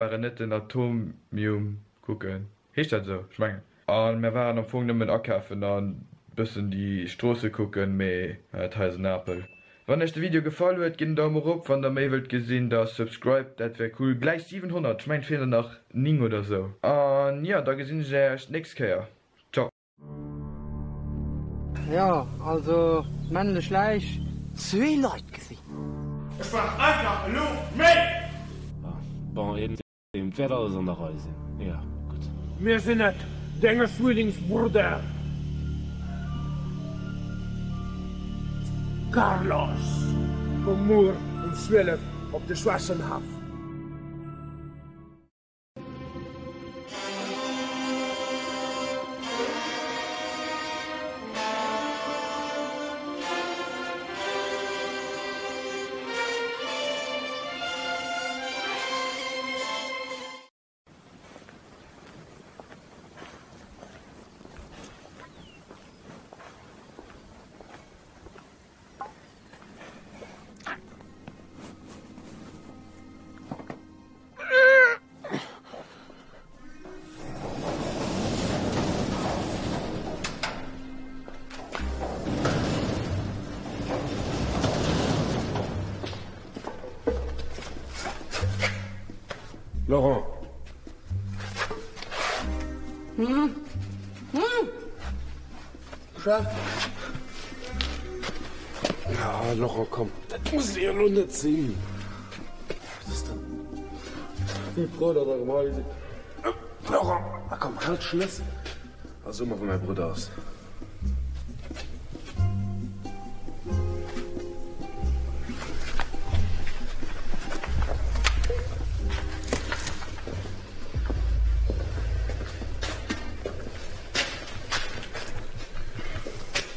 Waren net den Atomium kucken, heescht dat esou? Ech mengen. An mär waren am Fong nëmmen akafen an bëssen déi Stroosse kucken, mee et hei ass en Apel. Wann iech de Video gefall huet, gitt en Daum erop, wann der méi wëllt gesinn, da subscribe, dat wär cool. Gläich 700, ech mengen et feelen der nach 9 oder esou. An jo, da gesinn ech iech d'nächst Kéier. Ciao. Jo, also männlech Läich. Zwee Leit gesinn. Ech brauch einfach elo méi! Bon, et wäert alles an der Rei sinn, jo, gutt. Mir sinn et, denge Zwillingsbrudder Carlos. Komm muer um 12 op de Schwessenhaff. Laurent. Chef. Ah, Laurent, komm, dat muss jo elo net sinn. Wat ass dann? Si frou, datt der erëm hei sidd. Laurent, na komm, hal d'Schnëss a so mer, wou mäi Brudder ass.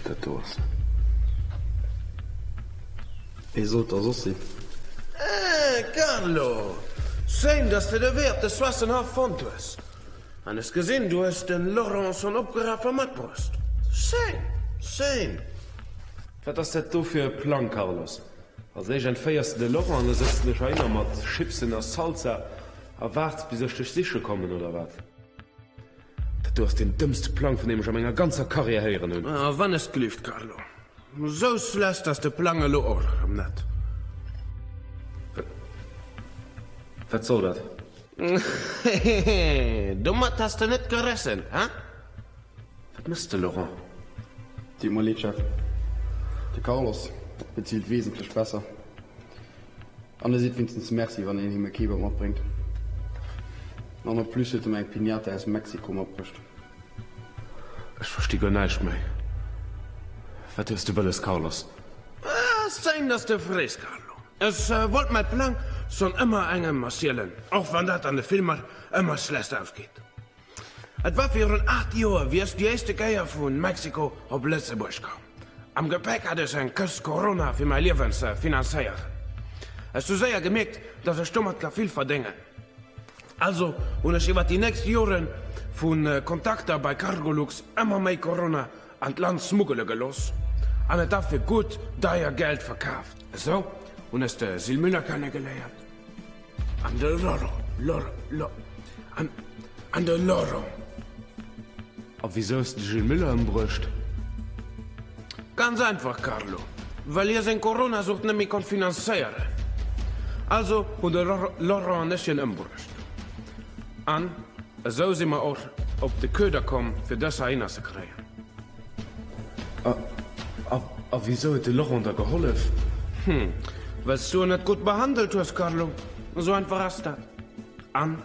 Dat do ass en. Wee sollt da soss sinn? Eh, Carlo! Schéin, dass de de Wee op de Soissenhaff fonnt hues. An ech gesinn, du hues den Laurent schonn opgeraf a matbruecht. Schéin, schéin! Wat ass dat do fir e Plang, Carlos? Als éischt entféiers de de Laurent an da sëtz de dech heihinner mat Chipsen a Salsa a waarts, bis ech dech siche kommen, oder wat? Dat do ass deen dëmmste Plang, vun deem ech a menger ganzer Karriär héieren hunn. A wann es glift, Carlo. Sou schlecht ass de Plang elo och erëm net. Wat soll dat? Hehehe, domat has de net gerechent, he? Wat mëss de, Laurent? Deet mer leed, Chef. De Carlos bezilt wesentlech besser. An e seet wéinstens Merci, wann een him e Kebab matbréngt. An en plus huet e mer eng Piñata aus Mexiko matbruecht. Ech versti guer näischt méi. Wat hues de wëlles, Carlos? Scéin, dass de frees, Carlo. Ech wollt mäi Plang schonn ëmmer engem erzielen, och wann dat an de Filmer ëmmer schlecht ausgeet. Et war virun 8 Joer, wéi ech déi éischte Kéier vu Mexiko op Lëtzebuerg koum. Am Gepäck hat ech eng Këscht Corona fir mäi Liewen ze finanzéieren. Ech hu séier gemierkt, datt ech domat ka vill verdéngen. Also hunn ech iwwer déi nächst Jore vu Kontakter bei Cargolux ëmmer méi Corona an d'Land smuggele gelooss an et da fir gutt deier Geld verkaaft. Esou hunn ech de Gilles Müller kennegeléiert. An de Loro, Loro, Lo, an, an de Loro. A wisou hues de de Gilles Müller ëmbruecht? Ganz einfach, Carlo, well hie seng Corona-Sucht net méi konnt finanzéieren. Also hunn de Laurent an ech hien ëmbruecht. An esou si mer och op de Köder komm, fir dës heihinner ze kréien. A, a, a wisou huet de Laurent der gehollef? Hm, well s du en net gutt behandelt hues, Carlo. Esou einfach ass dat. An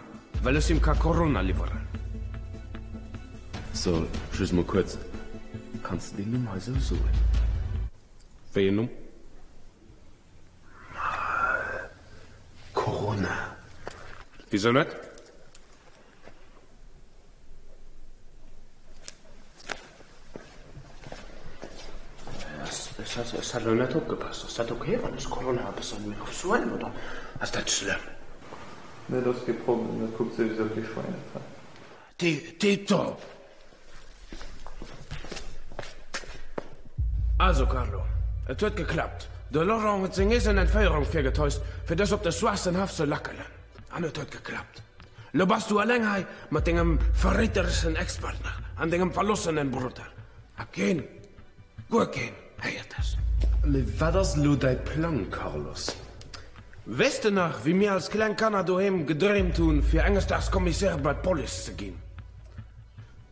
well ech him ka Corona liwweren. So, just mol kuerz, kanns de deen Numm hei sou soen? Wéi en Numm? Corona. Wisou net? Ech hat elo net opgepasst. Ass dat ok, wann ech Corona e bëssen méi oft soen, oder ass dat schlëmm? Nee, dat ass kee Problem, dat kuckt souwisou kee Schwäin dat hei. Tipptopp! Also Carlo, et huet geklappt. De Laurent huet seng eegen Entféierung virgetäuscht, fir dech op de schwaarzen Haff ze lackelen. An et huet geklappt. Lo bass du eleng hei mat dengem verréitereschen Ex-Partner an dengem verlossenen Brudder. A keen, guer keen héiert dech. Mee wat ass elo däi Plang, Carlos? Weess de nach, wéi mir als kleng Kanner doheem gedreemt hunn, fir enges Daags Commissaire bei d'Police ze ginn?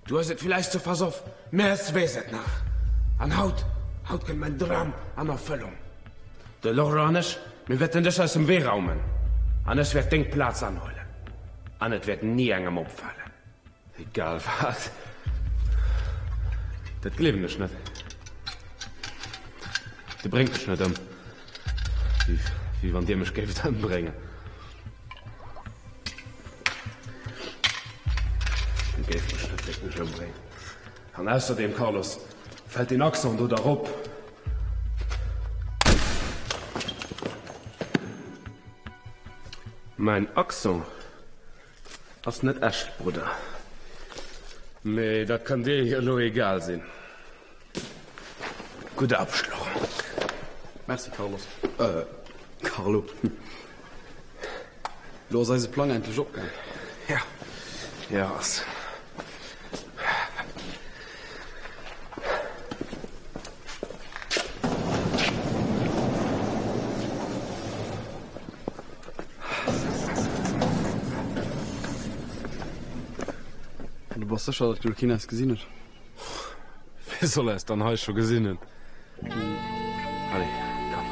Du hues et villäicht ze versoff, mä ech weess et nach. An haut, haut kënnt mäin Dram an Erfëllung. De Laurent an ech, mir wäerten dech aus dem Wee raumen an ech wäert deng Plaz anhuelen. An et wäert ni engem opfalen. Egal wat, dat gleewen ech net. Dir bréngt mech net ëm, wéi wann Dir mech géift ëmbréngen. Dir géift mech net wierklech ëmbréngen. An ausserdeem, Carlos, fält deen Accent do dach op. Mäin Accent ass net echt, Brudder. Mee dat kann dir jo elo egal sinn. Gudde Aarbecht, Laurent. Merci, Carlos. Äh, Carlo. Elo ass eise Plang endlech opgaang. Ja, ja ass. An du bass sécher, datt elo keen eis gesinn huet? Wie soll eis dann hei scho gesinn hunn? Allez, komm.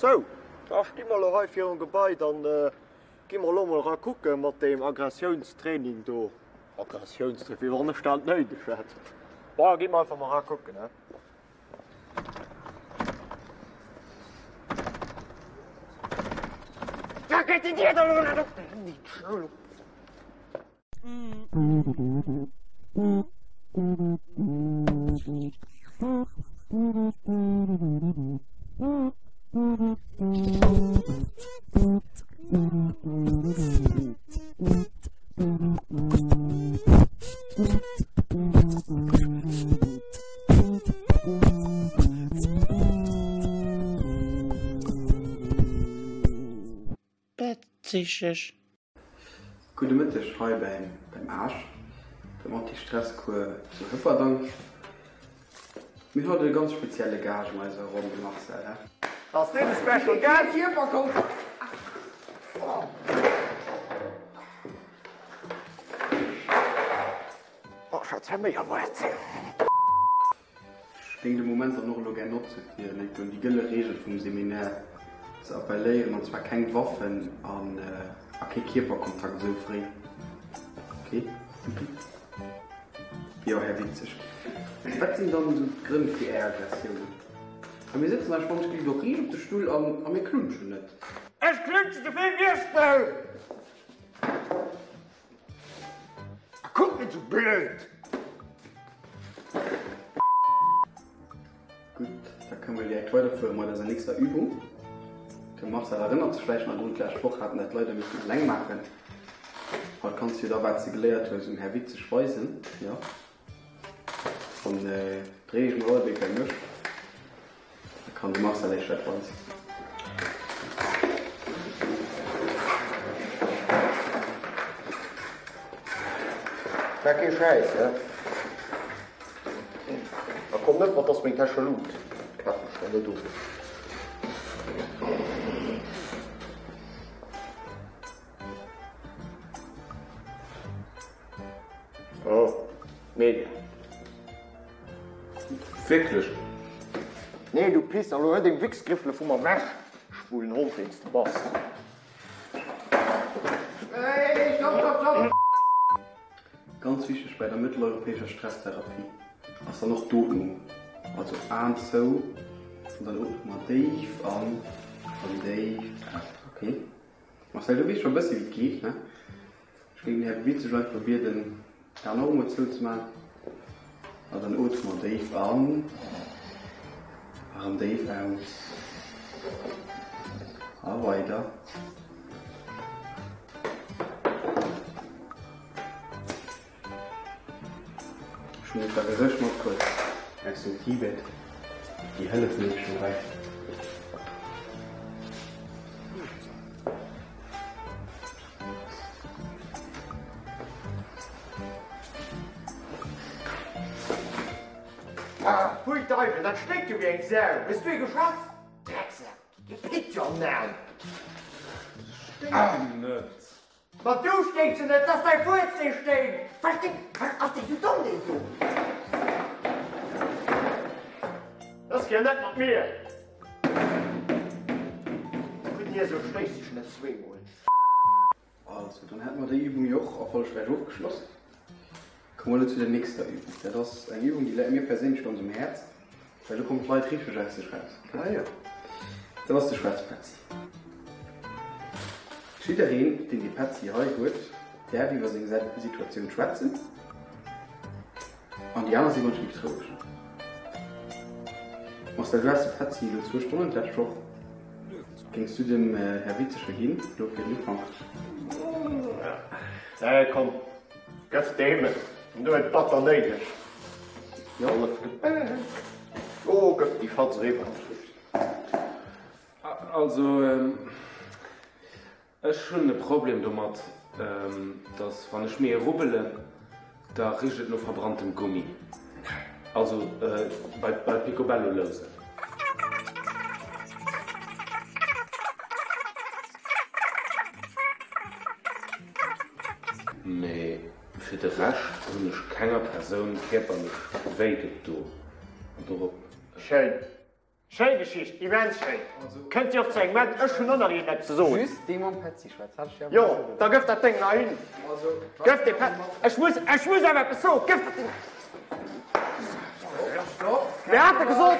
Sou, da sti mer elo hei virum Gebai, dann gi mer elo mol era kucke mat deem Aggressiounstraining do. Aggressiounstraining, wéi wann ech dat néideg hätt. Bon, gi mer einfach mol era kucken, he. Da geet déi Dier da elo net op! Betzigeg. Gudde Mëtteg hei beim beim Aasch, beim Anti-Stress-Cours zu Hëpperdang. Mir hunn haut e ganz spezielle Gaascht an eiser Ronn, de Marcel, hä? Ass deen de Special Guest? Oh, Schatz, hör méi op erzielen. Ech géing de Moment dann och elo gär notze fir enk un déi gëlle Reegel vum Seminaire ze appelléieren, an zwar keng Waffen an a kee Kierperkontakt esou fréi. Ok? Jo, Här Witzeg, wat sinn dann esou d'Grënn fir Är Aggressiounen? A mir sëtzen eis schonn och riicht op de Stull an a mir klunschen net. Ech klunschen souvill Wirstel! A kuck net sou blöd! Gutt, da kënne mer direkt weiderfuere mat eiser nächster Übung. De Marcel erënnert sech vläicht nach drun, d'lescht Woch hat en dat leider missen eleng maachen. Haut kanns du jo da, wat s de geléiert hues, um Här Witzeg weisen. Jo, dann dréi ech mol alle béid bei mech. Da kann de Marcel Iech dat weisen. Maach kee Schäiss, he? A komm net mat dass meng Täsche lut, kafen ech der net of. Oh, Media. Wierklech? Nee, du Pisser, elo hör deng Wichsgriffele vu mer wech, schwulen Hond deens de bass. Hey, stopp, stopp, stopp! Ganz wichteg bei der mëtteleuropäescher Stresstherapie ass dann och d'Ootmung, also Aen zou an dann ootme mer déif an an déif aus. Ok Marcel, du weess scho e bëssi wéi et geet, ne? Ech géing den Här Witzeg einfach bieden, d'Aen och emol zouzemaachen. A dann ootme mer déif an a rëm déif aus. A weider. Ech hunn e puer Geréch matbruecht aus dem Tibet, déi hëllefen iech dobäi. Ah, pfui Deiwel, dat sténkt jo wéi eng Sau! Hues du ee geschass? Drecksak, de Pitt jo am Naam! Sténkt net! Ma du sténks jo net, 't ass däi Fuerz dee sténkt! Versti, ass dee sou domm deen do? Lass gär net mat mir! Vun dir sou stéisst sech net zweemol. Also, dann hätte mer déi Übung jo och erfollegräich ofgeschloss. Komme mer elo zu der nächster Übung. Dat ass eng Übung, déi läit mir perséinlech ganz um Häerz, well do kommen d'Leit richteg aus sech raus. Ah jo, dat ass de Schwätzpetzi. Jiddereen, deen dee Petzi hei huet, däerf iwwer seng Situatioun schwätzen an déi aner si ganz liicht roueg. Marcel, du has de Petzi elo zwou Stonnen d'lescht Woch. Géings du dem Här Witzecher ginn, elo fir den Ufank? Nee, komm, gëff deem et, en huet batter néideg. Hallef Gebäck. Oh, gëff déi Fatz eriwwer. Also, Ech hunn e Problem domat, dass wann ech mir ee rubbelen, da richt et no verbranntem Gummi. Also bei Picobello-Lousen. Mee fir de Rescht hunn ech kenger Persoun kierperlech wéi gedo an dorop. Schéin. Schéi Geschicht, immens schéi. Kënnt Dir och zu engem Enn? Ech hunn och nach iergendeppes ze soen. Just dee mam Petzi schwätzt, hat ech dir awer Jo, gesot, oder? da gëff dat Déng nach hin. Gëff dee Pet. Ech muss, ech muss awer eppes soen. Gëff dat Ding. Mir hate gesot,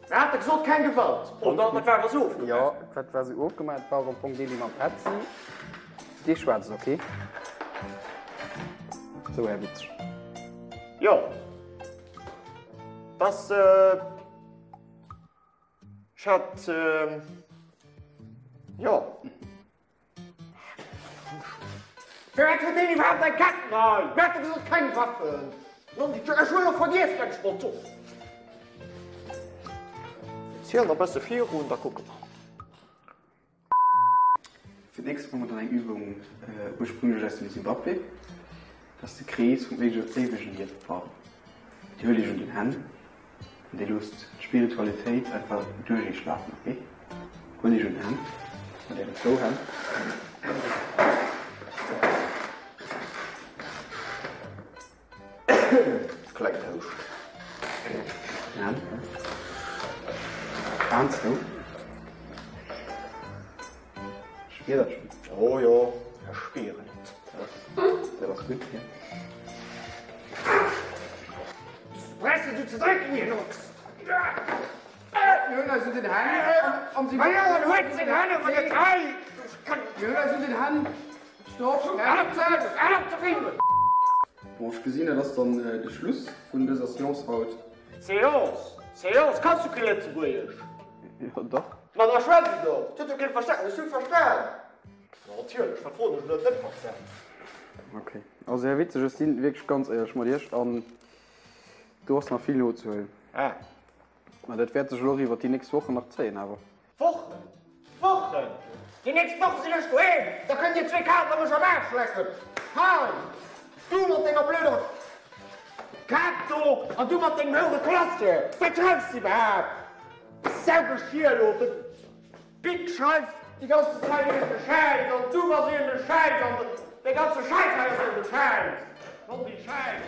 mir hate gesot, keng Gewalt. Oder? Dat war awer esou ofgemaach. Jo, dat war esou ofgemaach. Et war och am Fong deen, dee mam Petzi, dee schwätzt, okay? Sou, Här Witzeg. Jo. Dass ech hat, jo. Firwat huet deen iwwerhaapt eng Ketten hei? Mir hate gesot, keng Waffen. Ech hu jo vergiess, wat ech wollt soen. Ziel nach e bësse virun, da kucke mer. Fir d'nächst hu mer dann eng Übung ursprünglech aus dem Simbabwe. Dat ass de Krees vum éiwegen Liewen. Dir huelt iech un den Hänn an dir loosst d'Spiritualitéit einfach duerch iech lafen, ok? Huelt iech un den Hänn, mat ären zwou Hänn. Klengen Houscht. Hänn. Aen zou. Spier dat schon. Oh jo, ech spieren et. Dat ass gutt, jo. Brauchs du ze drécken, hir Nox? Mir hunn eis un den Hänn an si. Majo, en huet seng Hänn awer net hei! Mir hunn eis un den Hänn. Stopp! Hal op ze filmen! Bon, ech gesinn, dat ass dann de Schluss vun dëser Seance haut. Seance? Seance? Kanns du kee Lëtzebuergesch? Jo, dach. Ma da schwätz et och! Et huet jo keen verstan. Ech hunn verstan! Ma natierlech, wat froen ech elo net verstan? Ok. Also Här Witzeg, ech sinn wierklech ganz éierlech mat Iech an do ass nach vill nozehuelen. Ah. Mä dat wäert sech elo och iwwert déi nächst Wochen nach zéien awer. Wochen? Wochen? Déi nächst Woche sinn ech doheem, da kënnt dir zwee Kazen mech am Aarsch lecken. Hei, du mat denger blöder Kaz do an du mat dengem houere Klassje. Wat schreifs de iwwerhaapt? Saugeschier elo, de Bic schreift déi ganzen Zäit iergendee Schäiss an du bass iergendee Schäiss an dee ganze Schäiss hei ass iergendee Schäiss. Nonni Schäiss.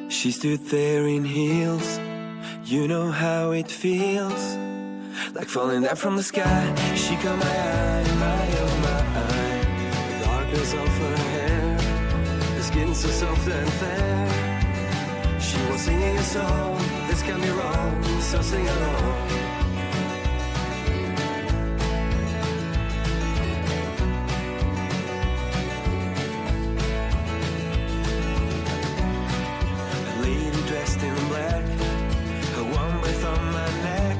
She stood there in heels You know how it feels Like falling down from the sky She caught my eye, my oh my eye The darkness of her hair The skin so soft and fair She was singing a song This can be wrong, so sing along A lady dressed in black Her warm breath on my neck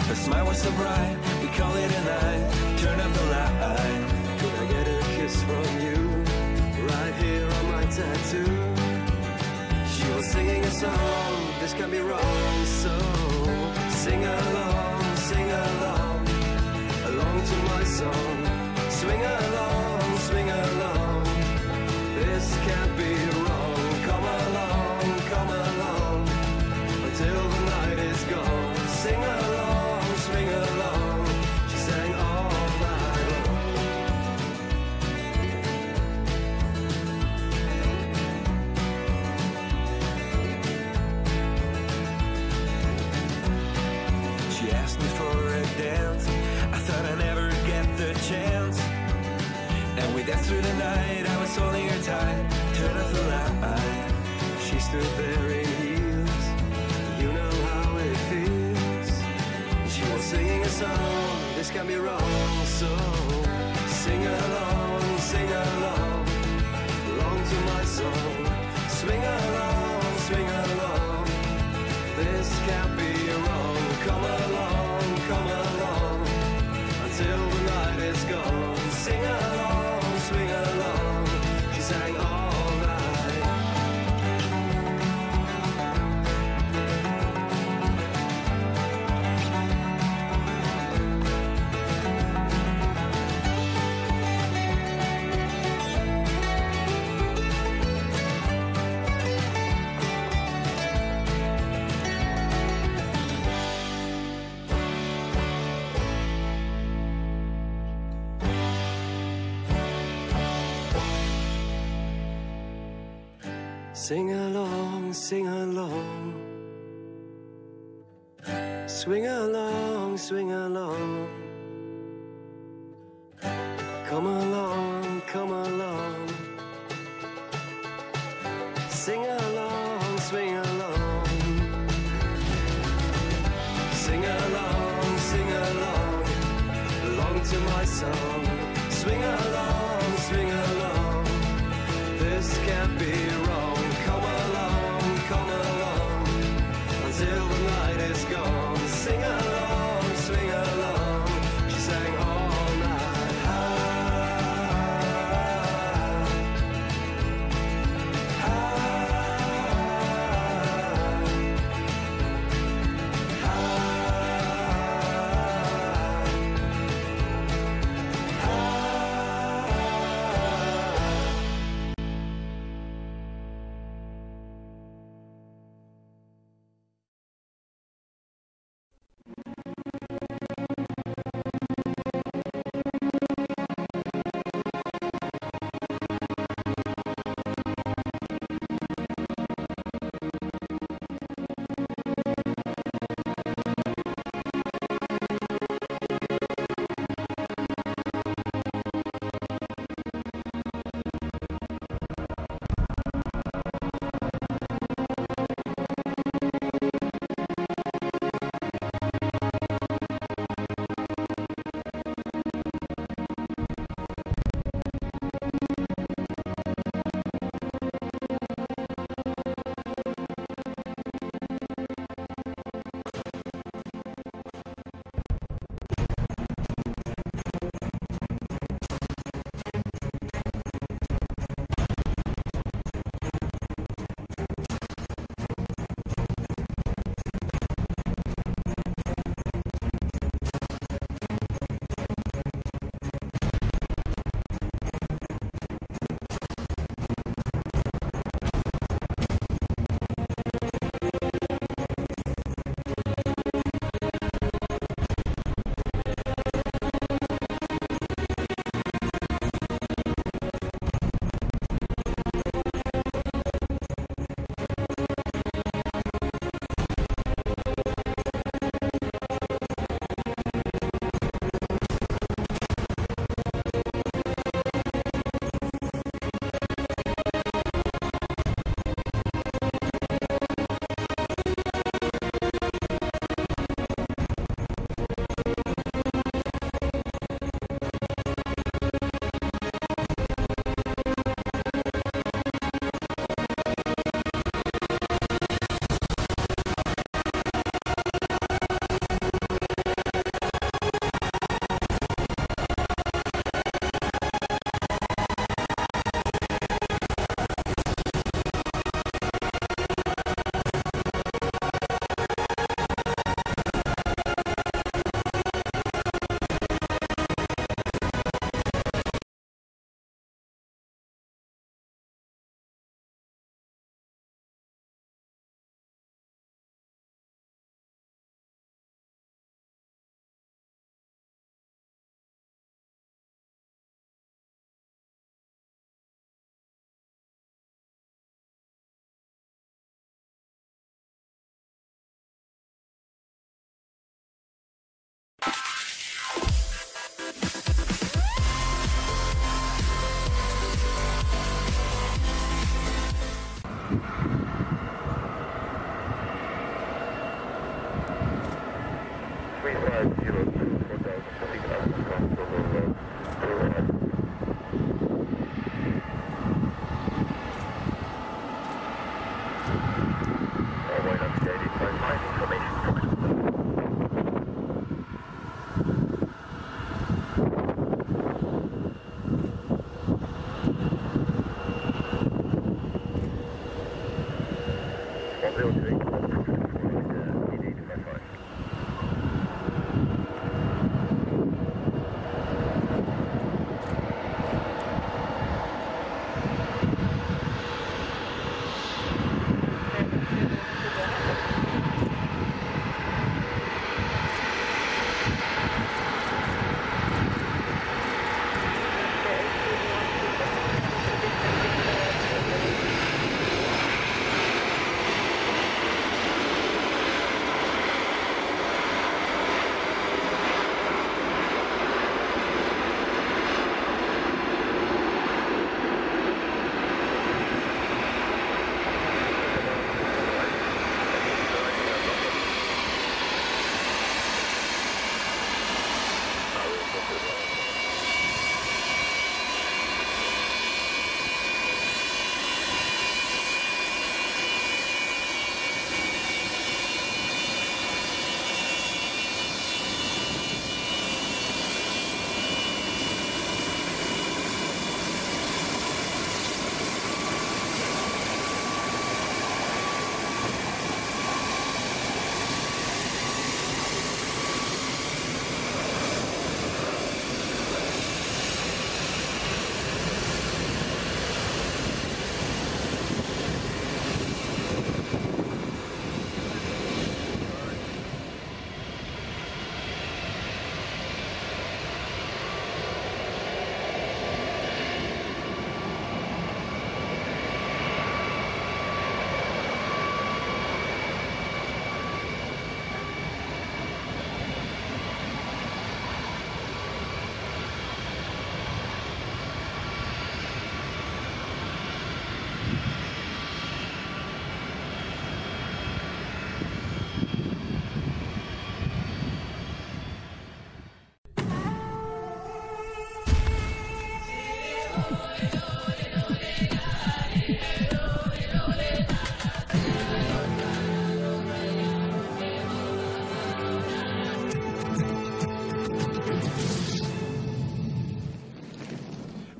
Her smile was so bright We call it a night Turn up the light Could I get a kiss from you Right here on my tattoo She was singing a song This can be wrong So sing along, sing along Along to my song Swing along, swing along This can't be wrong Come along, come along Until the night is gone Sing along, swing along She sang all night long She asked me for a dance I thought I'd never get the chance And we danced through the night I was holding her tight Turn off the light She stood there in heels You know how it feels She was singing a song This can be wrong So sing along, sing along Along to my song Swing along, swing along This can't be wrong Come along, come along Until the night is gone Sing along, swing along She sang all night. Sing along, sing along. Swing along, swing along. Come along, come along. Sing along, swing along. Sing along, sing along, along to my song. Swing along, swing along. This can't be wrong. Come along, come along, until the night is gone. Sing along, swing along. She sang all night high.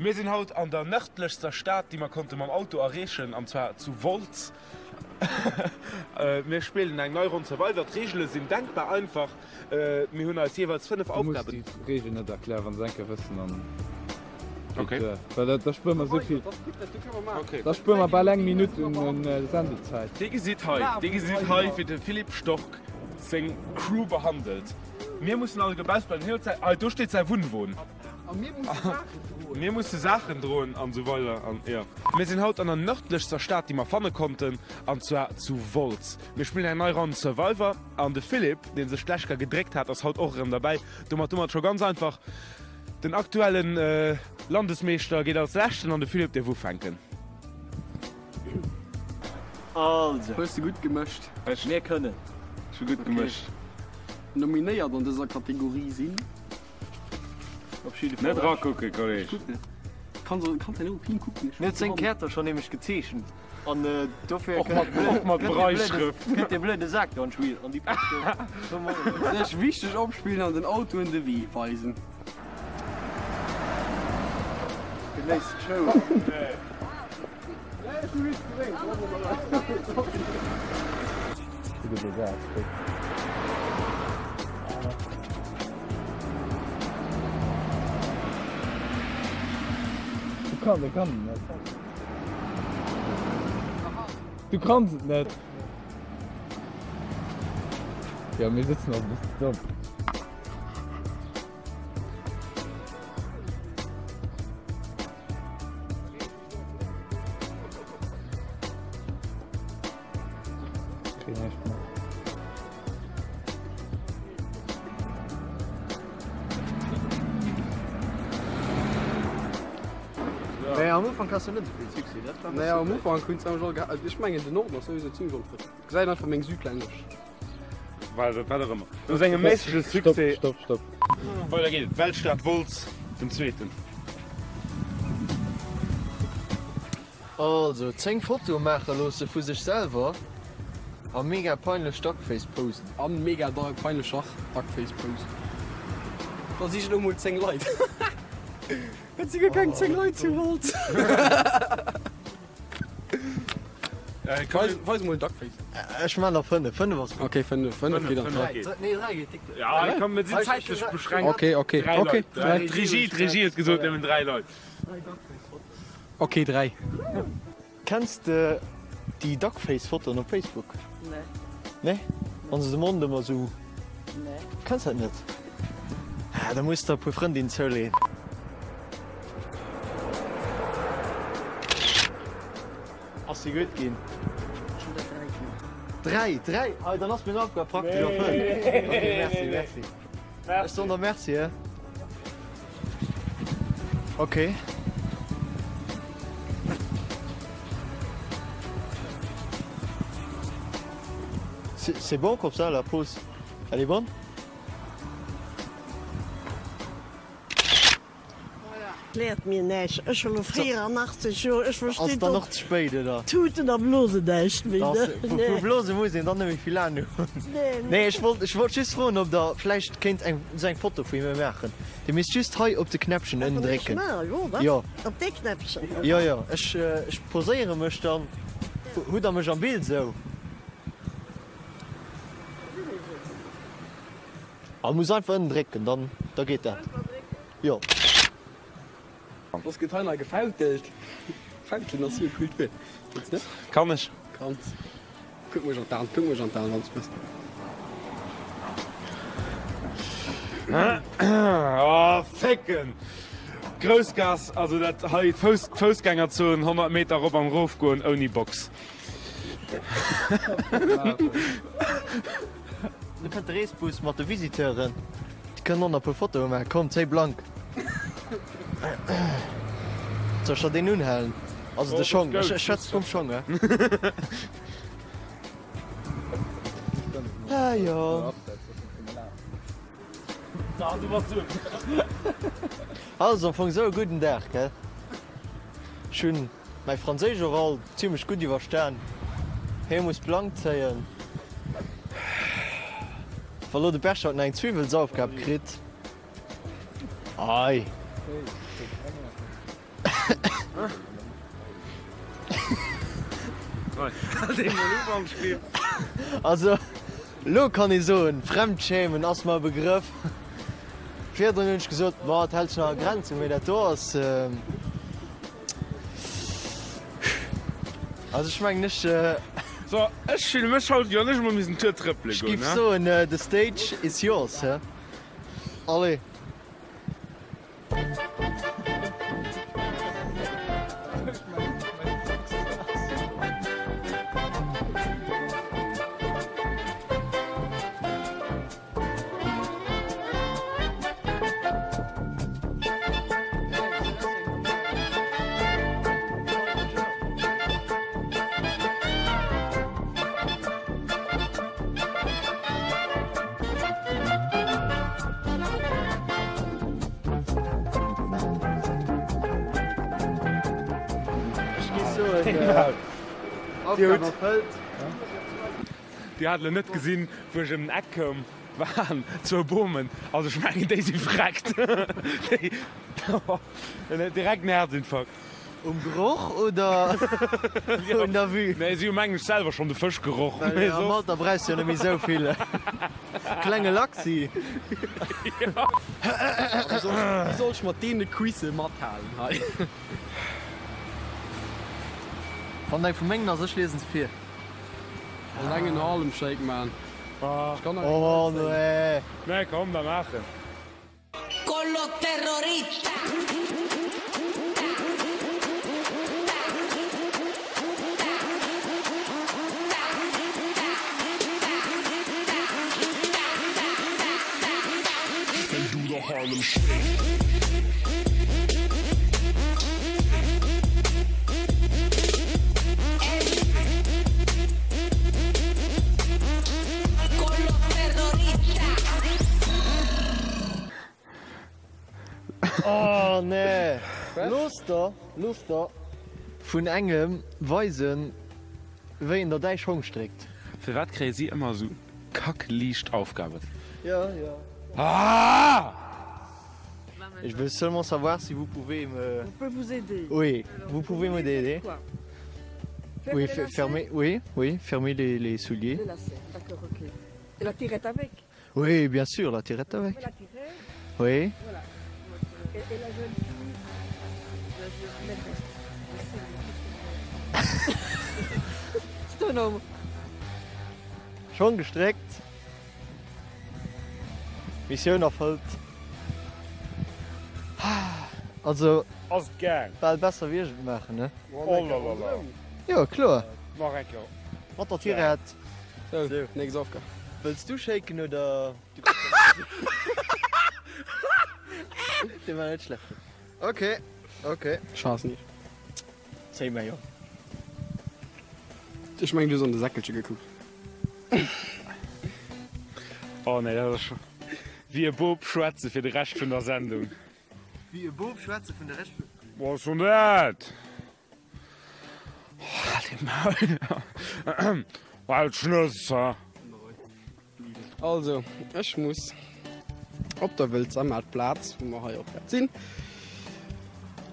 Mir sinn haut an der nërdlechster Stad, déi mer konnte mam Auto erreechen, an zwar zu Wolz. Mir spillen eng nei Ronn Survivor. D'Reegele sinn denkbar einfach. Mir hunn eis jeeweils 5 Aufgaben. Du muss déi Reegel net erklären, wann se eng Kéier wëssen, dann geet duer. Well da spuere mer esou vill, da spuere mer bal eng Minutt un Sendezäit. Dir gesitt hei, dir gesitt hei, wéi de Philippe Stork seng Crew behandelt. Mir mussen all dobauss bleiwen. Hien huet säi, hei do steet säi Wunnwon. A mir musse Saachen droen. Mir musse Saachen droen an esou weider an jo. Mir sinn haut an der nërdlechster Stad déi mer fanne konnten, an zwar zu Wolz. Mir spillen eng nei Ronn Survivor an de Philippe, deen sech d'lescht Kéier gedréckt hat, ass haut och erëm derbäi. Domat hu mer et scho ganz einfach, Den aktuellen Landesmeeschter geet als leschten an de Philippe dierf ufänken. Also. Hues de gutt gemëscht. Ech. Mir kënnen. Ech hu gutt gemëscht. Nominéiert an dëser Kategorie sinn. Op jidde Fall. Net rakucken, Kolleg. Kanns kanns herno op hien kucken. Mir huet seng Käerter schonn nämlech gezeechent an dofir Och mat och mat Breitschrëft. kënnt dee blöde Sak do an d'Spill an déi passt do. Sech wichteg opspillen an den Autoen de Wee weisen. Genéisst d'Show. Du kann, du kann et net. Du kanns et net. Jo, mir sëtzen och e bëssen domm. Naja, am Ufank has du net esou vill Succès, dat war e Naja, am bësse Ufank hunn se mech all geha-, also ech mengen den Norden ass souwisou zimmlech onfrëndlech. Gesäit einfach meng südlännesch. Wat och ëmmer. No sengem méissege Succès. Stopp, stopp, stopp. Weider geet et. Weltstad Wolz, den zweeten. Also 10 Fotoe maache loosse vu sech selwer a mega peinlech Duckface posen. A mega peinlecher Duckface Pose. Da sich elo mol 10 Leit. Et si guer keng 10 Leit zu Wolz. Weis mol Duckface. Ech maan der 5, 5 ass gutt. Ok 5, 5 geet an d'Rei. Nee 3 geet déck duer. Ja komm mir sinn zäitlech beschränkt. Ok ok ok 3. D'Regie, d'Regie huet gesot nëmmen 3 Leit. Ok 3. Kenns de déi Duckface Fotoen op Facebook? Nee. Nee? Wann se de Mond ëmmer sou. Nee. Kenns dat net? Ah, da muss der e puer Frëndinnen zouleeën. Ass se gutt ginn? Ech hunn der 3 ginn. 3? 3? Ah, dann ass meng Aufgab praktesch erfëllt. Ok, merci, merci. Ech soen der Merci, he? Ok. C'est bon comme ça la pose? Elle est bonne? Kläert mir näischt. Ech hu lo 84 Joer, ech Ass verstinn dann och och ze spéit, oder? Tuten a Blosen näischt méi, Da ne? ass, vu Blose muss een dann net méi vill Ahnung hunn. Nee. Nee, ech wollt, ech wollt just froen, ob Der vläicht kéint eng, esou eng Foto vu mir maachen. Dir misst just hei op de Knäppchen ënnen Ech drécken. maachen, jo, wat? Jo. Op dee Knäppchen? Jo, jo, ech, ech poséiere mech dann. Hutt Der mech am Bild esou? A muss einfach ënnen drécken, dann, da geet dat. Jo. Soss gëtt hei nach gefautelt. Fautelen ass jo Kultur. Geet net? Kann ech. Kanns. Kuck mech an d'Aen, kuck mech an d'Aen, wann s wëlls. Oh, fécken! Groussgaass, also dat hei, d'Fouss, d'Foussgängerzon, 100 Meter erop an erof goen ouni Box. Do kënnt de Reesbus mat de Visiteuren. Déi kënnen och nach e puer Fotoe maachen. Komm, zéi blank. Soll ech der deen unhalen? Also de Schong. Ech schwätze vum Schong, he? Ah jo. Also am Fong esou e gudden Dag, gell? Ech hunn. Mäi Franséisch Oral zimlech gutt iwwerstan. Hie muss blank zéien. Wa lo de Berchard nach eng Zwiwwelsaufgab kritt. Ei. Also, elo kann ee soen, Fremdschämen ass mer e Begrëff. Virdrun hunn ech gesot, ma et hält sech nach a Grenzen, mee dat do ass, also ech mengen ech. So, ech fille mech haut, wéi wann ech emol misst en Tour trëppele Ech goen, giff ne? soen, the stage is yours, he? Allez. Ech géif soen, Aufgab erfëllt. Dir hat elo net gesinn, wou ech ëm den Eck koum, waren zwou Bomen. Also ech mengen, déi si vreckt. Déi, direkt en Herzinfarkt. Um Geroch oder un der Vue? Nee, si hu mengen ech selwer schonn de Fësch geroch. Well am Alter brauchs du jo net méi esou vill. Klenge Lachsi. Wéi soll ech mat deene Cuisse mathalen hei? Wann eng vu mengen ass, ech liesen se vir. Wollt engen Harlem Shake man. Ech kann nach Oh nee. Nee, komm, da maachen. Con los terroristas. Oh nee! Looss der, looss der vun engem weisen, wéi een der däi Schong stréckt. Firwat kréie si ëmmer esou kackliicht Aufgaben? Jo, jo. Ah! Je veux seulement savoir si vous pouvez me. On peut vous aider. Oui, vous pouvez m'aider. Quoi Oui, Fermer les fermer, oui, oui, fermer les, les souliers. Les lacets, d'accord, ok. Et la tirette avec Oui, bien sûr, la tirette avec. La tirette. Oui. Voilà. Et, et la jeune fille, la jeune C'est un homme. Schong gestréckt. Missioun erfëllt. Also Ass et gaang? Bal besser wéi ech et maachen, ne? Oh la la la. Jo, kloer. Nach eng Kéier. Mat der Tirette. Sou, nächst Aufgab. Wëlls du shaken oder? Dee war net schlecht. Ok, ok. Chance nicht. Zéi mäi Jong. Ech mengen du hues an de Säckelche gekuckt. Oh nee, dat ass scho wéi e Bop schwätze fir de Rescht vun der Sendung. Wéi e Bop schwätze vun de Rescht vun. Wat ass schon dat? Halt dee Maul. Halt d'Schnëss, ha! Also, ech muss op der Wëlzer Maartplaz, wou mer hei och grad sinn,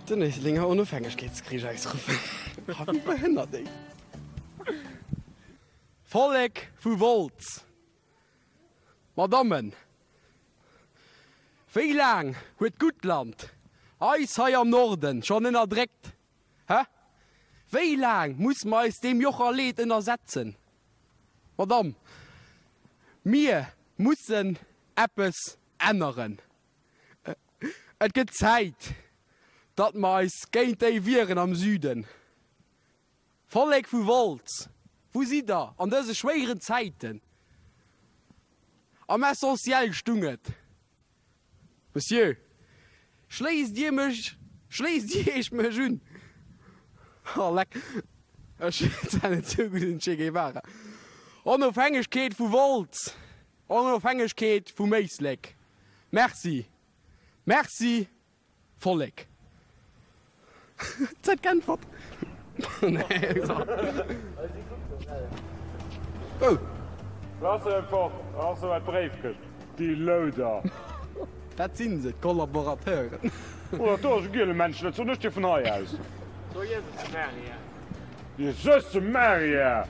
den Éislenger Onofhängegkeetskrich ausruffen. Ha wéi behënnert, ey! Vollek vu Wolz, Madammen, wéi laang huet d'Guttland eis hei am Norden schonn ënnerdréckt? Hä? Wéi laang musse mer eis deem Joch a Leed ënnersetzen? Madame, mir mussen eppes änneren. Et gëtt Zäit, datt mer eis géint déi wieren am Süden. Vollek vu Wolz, wou sidd Der an dëse schwéieren Zäiten? Am Essentiel stung et, Monsieur, schléisst Dir mech, schléisst Dir Iech mech un? Oh leck, ech weess net sou gutt den Che Guevara. Onofhängegkeet vu Wolz, Onofhängegkeet vum Éislek. Merci, merci. Vollek. Zäit geäntwert. Oh. Lass en fort, ass sou eng Bréifkëscht, déi Louder. Dat sinn se, d'Kollaborateuren. Oh, dat do ass e Gielemännchen, dat soen ech dir vun hei aus. So Jesus Maria. Jesus Maria!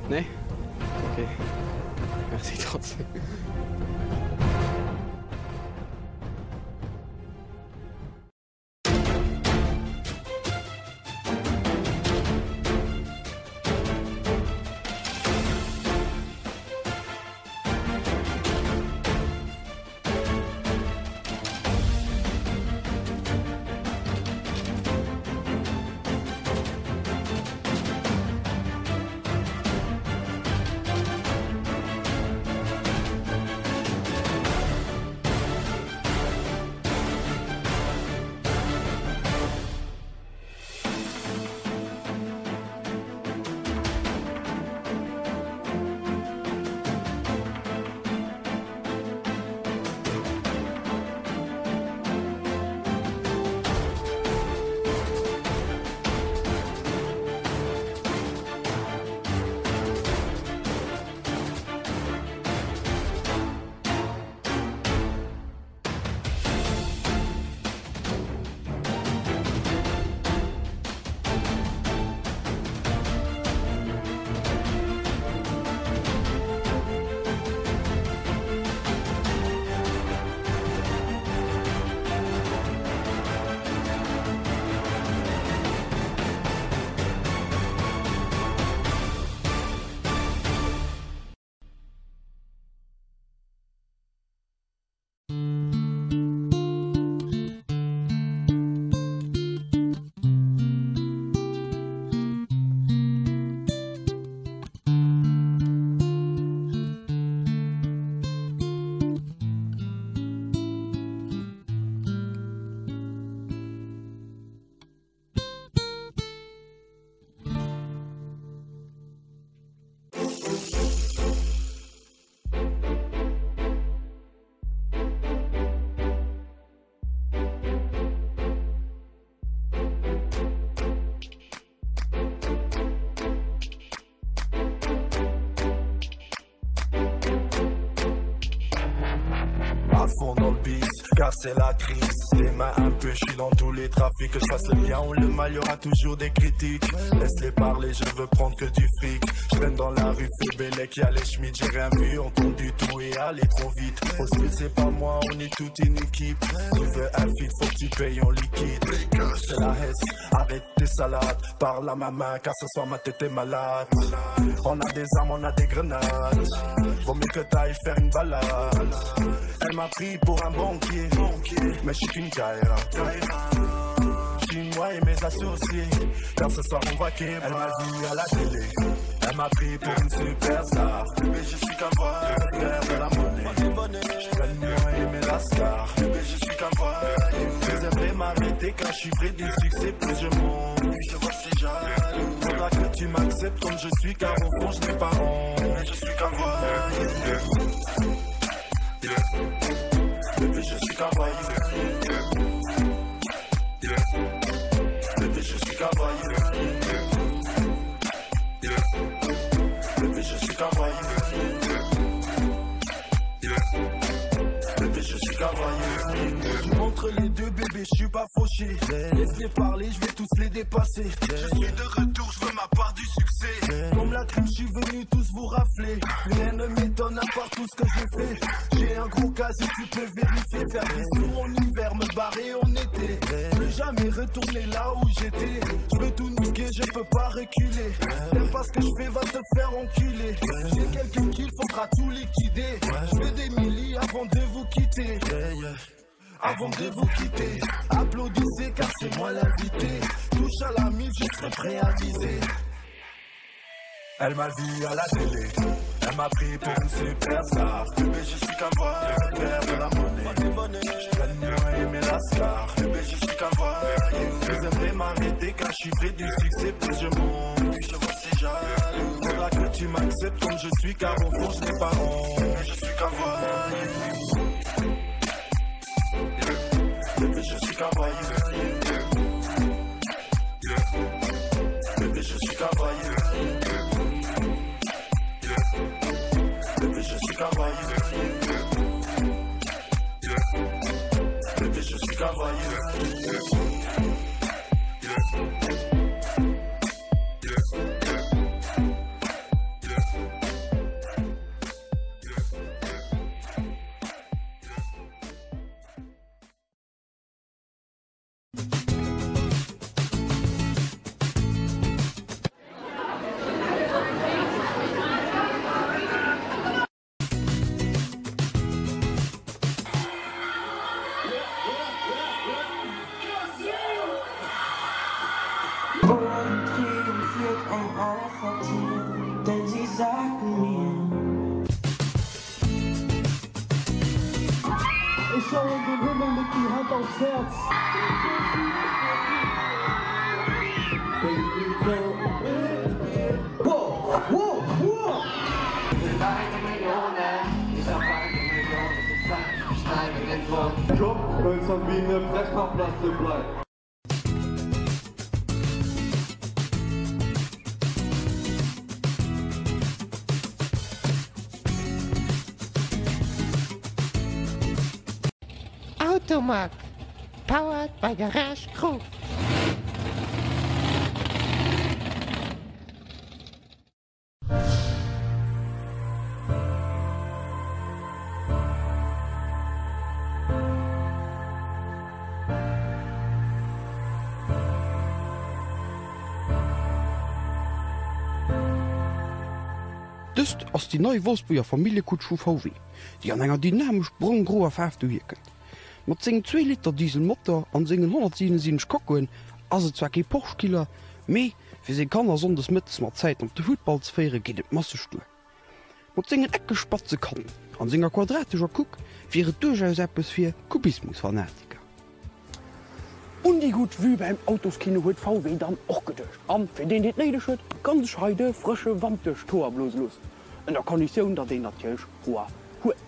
Nee? Okay. Merci trotzdem. À fond dans le bis, car c'est la crise. Les mains un peu, je suis dans tous les trafics. Que je fasse le bien ou le mal, y aura toujours des critiques. Laisse-les parler, je veux prendre que du fric. Je traîne dans la rue, fais Bellec, y'a les Schmitt, j'ai rien vu, entendu tout et aller trop vite. Au style, c'est pas moi, on est toute une équipe. Tu veux un feat, faut que tu payes en liquide. C'est la hesse, arrête tes salades. Parle à ma main, car ce soir ma tête est malade. On a des armes, on a des grenades. Vaut mieux que t'ailles faire une balade. Elle m'a pris pour un banquier, mais je suis qu'une gaïra. Je moi et mes associés, car ce soir on va Elle m'a vu à la télé, elle m'a pris pour une superstar. Mais je suis qu'un voyou, faire de la monnaie. Je traîne moi et mes lascars. Mais je suis qu'un voyou. Ils aimeraient m'arrêter car je suis près du succès, plus je monte. Plus je vois ces jaloux. Faudra que tu m'acceptes comme je suis, car au fond je n'ai pas honte. Mais je suis qu'un voyou. Bébé, je suis qu'un voyou. Bébé, je suis qu'un voyou. Bébé, je suis qu'un voyou. Bébé, je suis qu'un voyou. Entre les deux bébés, je suis pas fauché. Laisse-les parler, je vais tous les dépasser. Je suis de retour, je veux ma part du succès. Comme la crime, je suis venu tous vous rafler. Rien ne m'étonne à part tout ce que j'ai fait. J'ai un gros casier, tu peux vérifier. Faire des sous en hiver, me barrer en été. Plus jamais retourner là où j'étais. Je veux tout niquer, je peux pas reculer. T'aimes pas ce que je fais, va te faire enculer. J'ai quelques kills, faudra tout liquider. Je veux des millis avant de vous quitter. Avant de vous quitter, applaudissez car c'est moi l'invité. Touche à la mif, je serai prêt à viser. Elle m'a vu à la télé, elle m'a pris pour une superstar. Bébé, je suis qu'un voyou, faire de la monnaie. Je traîne moi et mes lascars. Bébé, je suis qu'un voyou. Ils aimeraient m'arrêter car je suis près du succès, plus je monte. Plus je vois ces jaloux. là que tu m'acceptes comme je suis car au fond je n'ai pas honte Je suis qu'un voyou Bébé je suis qu'un voyou Bébé je suis qu'un voyou Bébé je suis qu'un voyou Bébé je suis qu'un voyou. Ich schaue in den Himmel, leg die Hand aufs Herz. Baby, komm mit mir. Wow, wow, wow. Automag, powered by Garage Kroof. Dëst ass déi nei Wolfsburger Familljekutsch vu VW, déi an enger dynamesch brong-groer Faarf dohierkënnt. Mat sengem Zwee-Liter Diesel-Motor an sengen 177 Kockoen ass et zwar kee Porsche-Killer, mee fir seng Kanner sonndes mëttes mat Zäiten op de Futtball ze féiere geet et masseg duer. Mat sengen eckeg spatze Kanten an senger quadratescher Kuck wier et duerchaus eppes fir Kubismusfanatiker. Un déi gutt Vue beim Autoskino huet VW dann och geduecht an fir deen deen et néideg huet, kann sech hei de frësche Wand duerch d'Hoer blose loossen, ënner Konditioun datt een natierlech Hoer huet.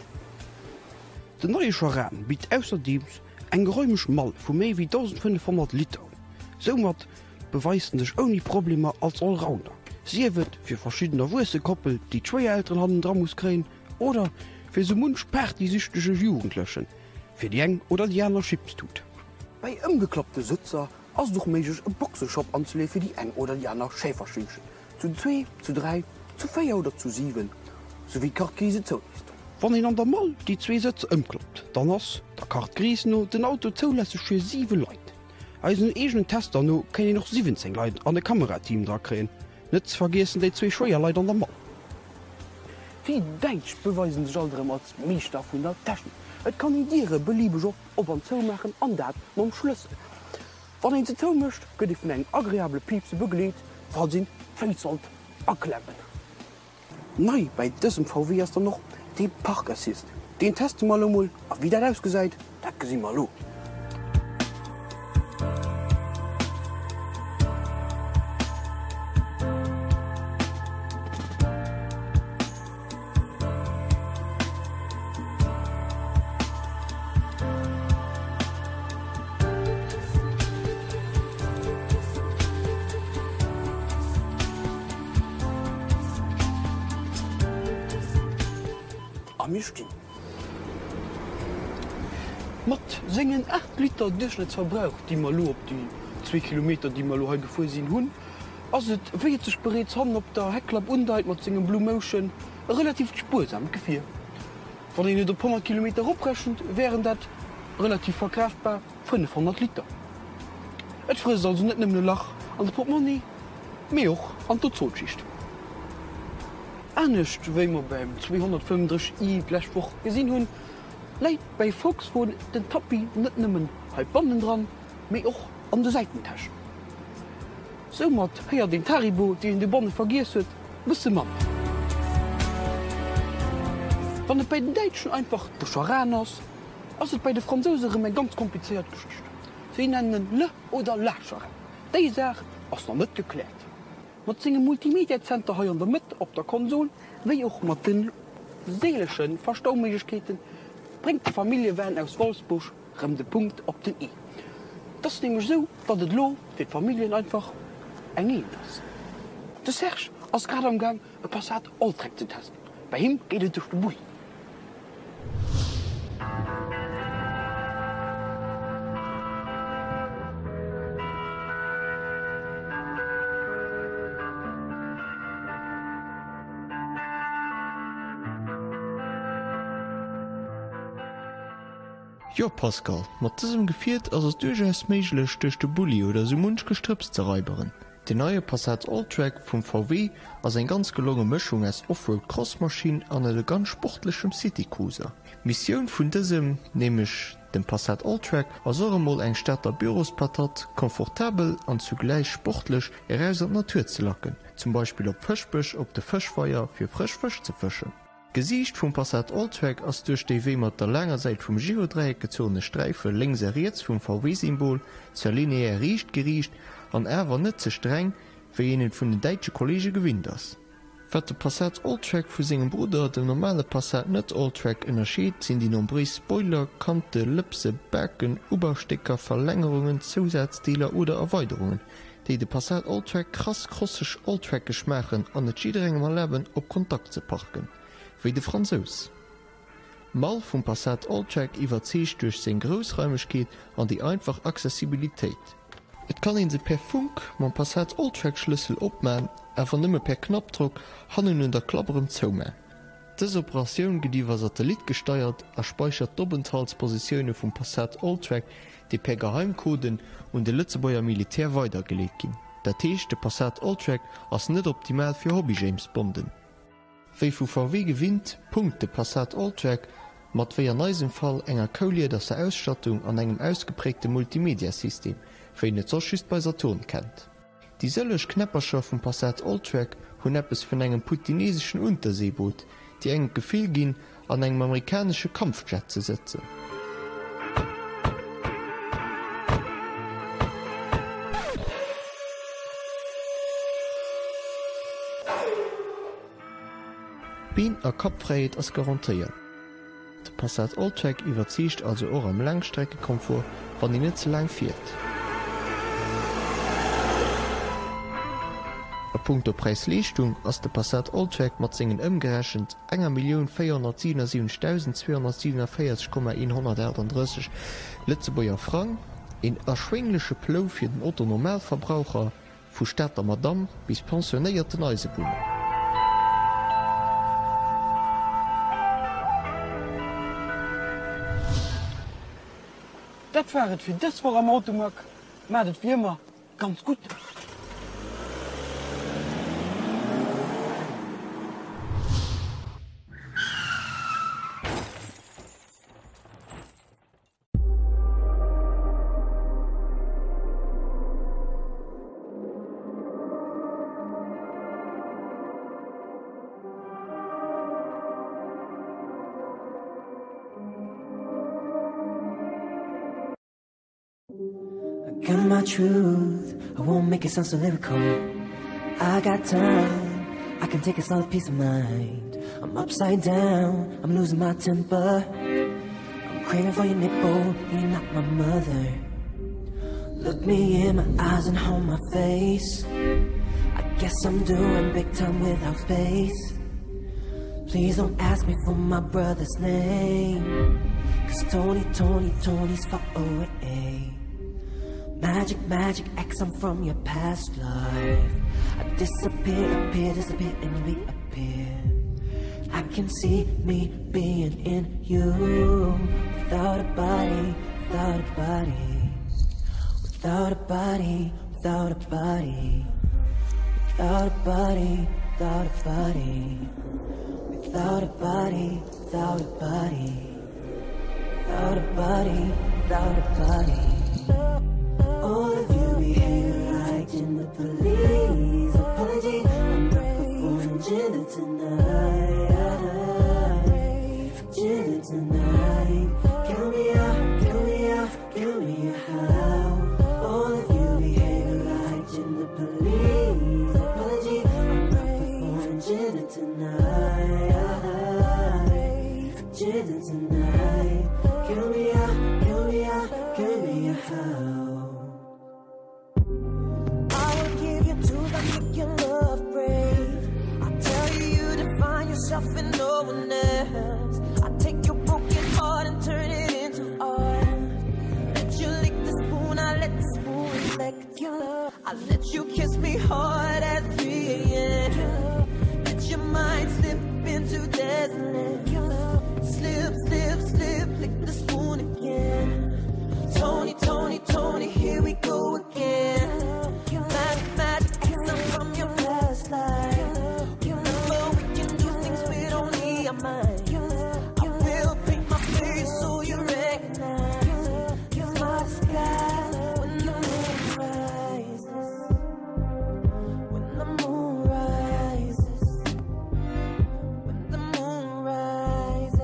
Den neie Charan bitt ausserdeems eng geräumeg Mall vu méi wéi 1.500 Liter un. Soumat beweist en sech ouni Problemer als Allrounder, sief et fir verschidden erwuesse Koppel, déi d'Schwéierelteren hannendra muss kréien, oder fir sou munch partysüchtege Jugendlechen, fir déi eng oder déi aner Chipstut. Bei ëmgeklappte Sëtzer ass et och méiglech e Boxeschop anzeleeë fir déi eng oder déi aner Schäferschüngchen, zu zwee, zu dräi, zu véier oder zu siwen, sou wéi d'Carte Grise et zouléisst. Wann een an der Mall déi zwee Sëtzer ëmklappt, dann ass, der Carte Grise no, den Auto zoulässeg fir siwe Leit. Eisen eegenen Tester no kéint een och 17 Leit an e Kamerateam dra kréien, net ze vergiessen déi zwee schwéier Leit an der Mall. Déi Däitsch beweisen sech alt erëm als Meeschter vun der Technik. Et kann een Diere beliebeg oft op an zou maachen an dat mam Schlëssel. Wann een se zou mécht, gëtt ee vun engem agreabele Piipse begleet, falls een d'Féiss sollt aklemmen. Nei bäi dësem VW ass dann och dee Park Assist. Deen teste mer elo mol a wéi dat ausgesäit, dat gesi mer elo. A mir stinn. Mat sengen 8 Liter Duerchschnëttsverbrauch, déi mer elo op déi zwee Kilometer, déi mer elo hei gefuer sinn, hunn, ass et, wéi et sech bereets hannen op der Heckklapp undeit, mat sengem Blue Motion e relativt spuersamt Gefier. Wann een et op 100 Kilometer eroprechent, wären dat relativ verkraaftbar 500 Liter. Et frësst also net nëmmen e Lach an de Portmonni, mee och an d'Ozonschicht. Anescht wéi mer beim 235 i d'lescht Woch gesinn hunn, läit bäi Volkswoen den Tapis net nëmmen hei bannendran, mee och an de Säitentäschen. Soumat héiert een d'Haribo, déi een dobanne vergiess huet, bësse manner. Wann et bäi den Däitschen einfach de Charan ass, ass et bäi de Fransouse erëm eng ganz komplizéiert Geschicht. Si nennen en le oder la Charan. Déi Saach ass nach net gekläert. Mat sengem Multimedia-Zenter hei an der Mëtt op der Konsol, wéi och mat de seelege Verstauméiglechkeeten, bréngt de Familljevan aus Wolfsburg rëm de Punkt op den i. Et ass nämlech esou, datt et elo fir d'Familljen einfach eng Eent ass. De Serge ass grad am Gaang e Passat Alltrack ze testen. Bei him geet et duerch de Bulli. Jo Pascal, mat dësem Gefiert ass et duerchaus méiglech duerch de Bulli oder sou munch Gestrëpps ze raiberen. Den neie Passat Alltrack vum VW ass eng ganz gelonge Mëschung aus Offroad Crossmaschinn an elegant sportlechem Citycruiser. D'Missioun vun dësem, nämlech dem Passat Alltrack, ass och emol eng Stater Bürospatat komfortabel an zugläich sportlech eraus an d'Natur ze lacken, zum Beispill op Fëschbech op de Fëschweier fir frësch Fësch ze fëschen. D'Gesiicht vum Passat Alltrack ass duerch déi wéi mat der laanger Säit vum Girodräieck gezunne Sträife lénks a riets vum VW-Symbol zwar lineär riicht geriicht an awer net ze streng, wéi een et vun den däitsche Kolleege gewinnt ass. Wat de Passat Alltrack vu sengem Brudder, dem normale Passat net-Alltrack, ënnerscheet, sinn déi nombréis Spoiler, Kante, Lëpse, Baken, Ubaustécker, Verlängerungen, Zousazdeeler oder Erweiderungen, déi de Passat Alltrack krass crosseg alltrackeg maachen an et jidderengem erlaben op Kontakt ze parken, wéi de Fransous. D'Mall vum Passat Alltrack iwwerzeegt duerch seng Groussraimegkeet an déi einfach Accessibilitéit. Et kann een se per Funk mam Passat Alltrack Schlëssel opman, awer nëmme per Knappdrock hannen un der Klapp erëm zouman. Dës Operatioun gëtt iwwer Satellit gesteiert a speichert d'Openthaltspositioune vum Passat Alltrack, déi per Geheimcoden un de Lëtzebuerger Militär weidergeleet ginn. Dat heescht, de Passat Alltrack ass net optimal fir Hobby-James-Bonden. Wéi vu VW gewinnt, punkt de Passat Alltrack mat, wéi an eisem Fall, enger kouliederser Ausstattung an engem ausgepräägte Multimedia-System, wéi een et soss just bei Saturn kennt. Déi sëlleg Knäppercher vum Passat Alltrack hunn eppes vun engem putineseschen Unterseeboot, déi engem d'Gefill ginn, an engem amerikanesche Kampfjet ze sëtzen. Been a Kappfräiheet ass garantéiert. De Passat Alltrack iwwerzeegt also och am Laangstreckekomfort, wann een net ze laang fiert. A punkto Präis-Leeschtung ass de Passat Alltrack mat sengen ëmgerechent 1.477.247,138 Lëtzebuerger Frang een erschwéngleche Plou fir den Otto-Normalverbraucher. Vu Stater Madamm bis pensionéierten Eisebunner. Dat war et fir dës Woch am Automag. Maacht et wéi ëmmer ganz gutt! I got my truth, I won't make it sound so lyrical. I got time, I can take a solid piece of mind. I'm upside down, I'm losing my temper. I'm craving for your nipple, you're not my mother. Look me in my eyes and hold my face. I guess I'm doing big time without space. Please don't ask me for my brother's name. Cause Tony, Tony, Tony's far away. Magic, magic X, I'm from your past life. I disappear, appear, disappear, and reappear. I can see me being in you. Without a body, without a body. Without a body, without a body. Without a body, without a body. Without a body, without a body. Without a body, without a body. All of you behave like gender police. Apology, I'm not performing gender tonight. Gender tonight. Count me out, count me out, count me out. All of you behave like gender police. myself and no one else. I take your broken heart and turn it into art. Let you lick the spoon, I let the spoon reflect your love. I let you kiss me hard at 3 a.m. Let your mind slip into desolate. Slip, slip, slip, lick the spoon again. Tony, Tony, Tony, here we go again. Mad, mad, I'm from your past life. Remember, we can do things with only our minds. I will paint my face so you recognize. It's my disguise when the moon rises. When the moon rises. When the moon rises.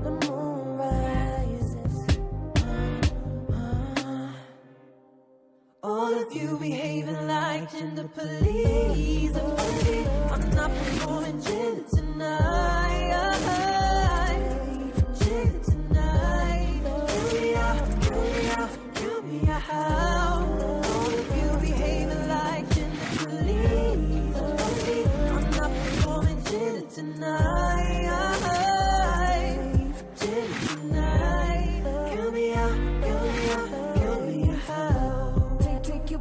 When the moon rises. All of you behaving like gender police. I'm not performing gender tonight. Gender tonight. Kill me out, kill me out, kill me out. All of you behaving like gender police. I'm not performing gender tonight. Gender tonight. Kill me out, kill me out, kill me out. Take, take you,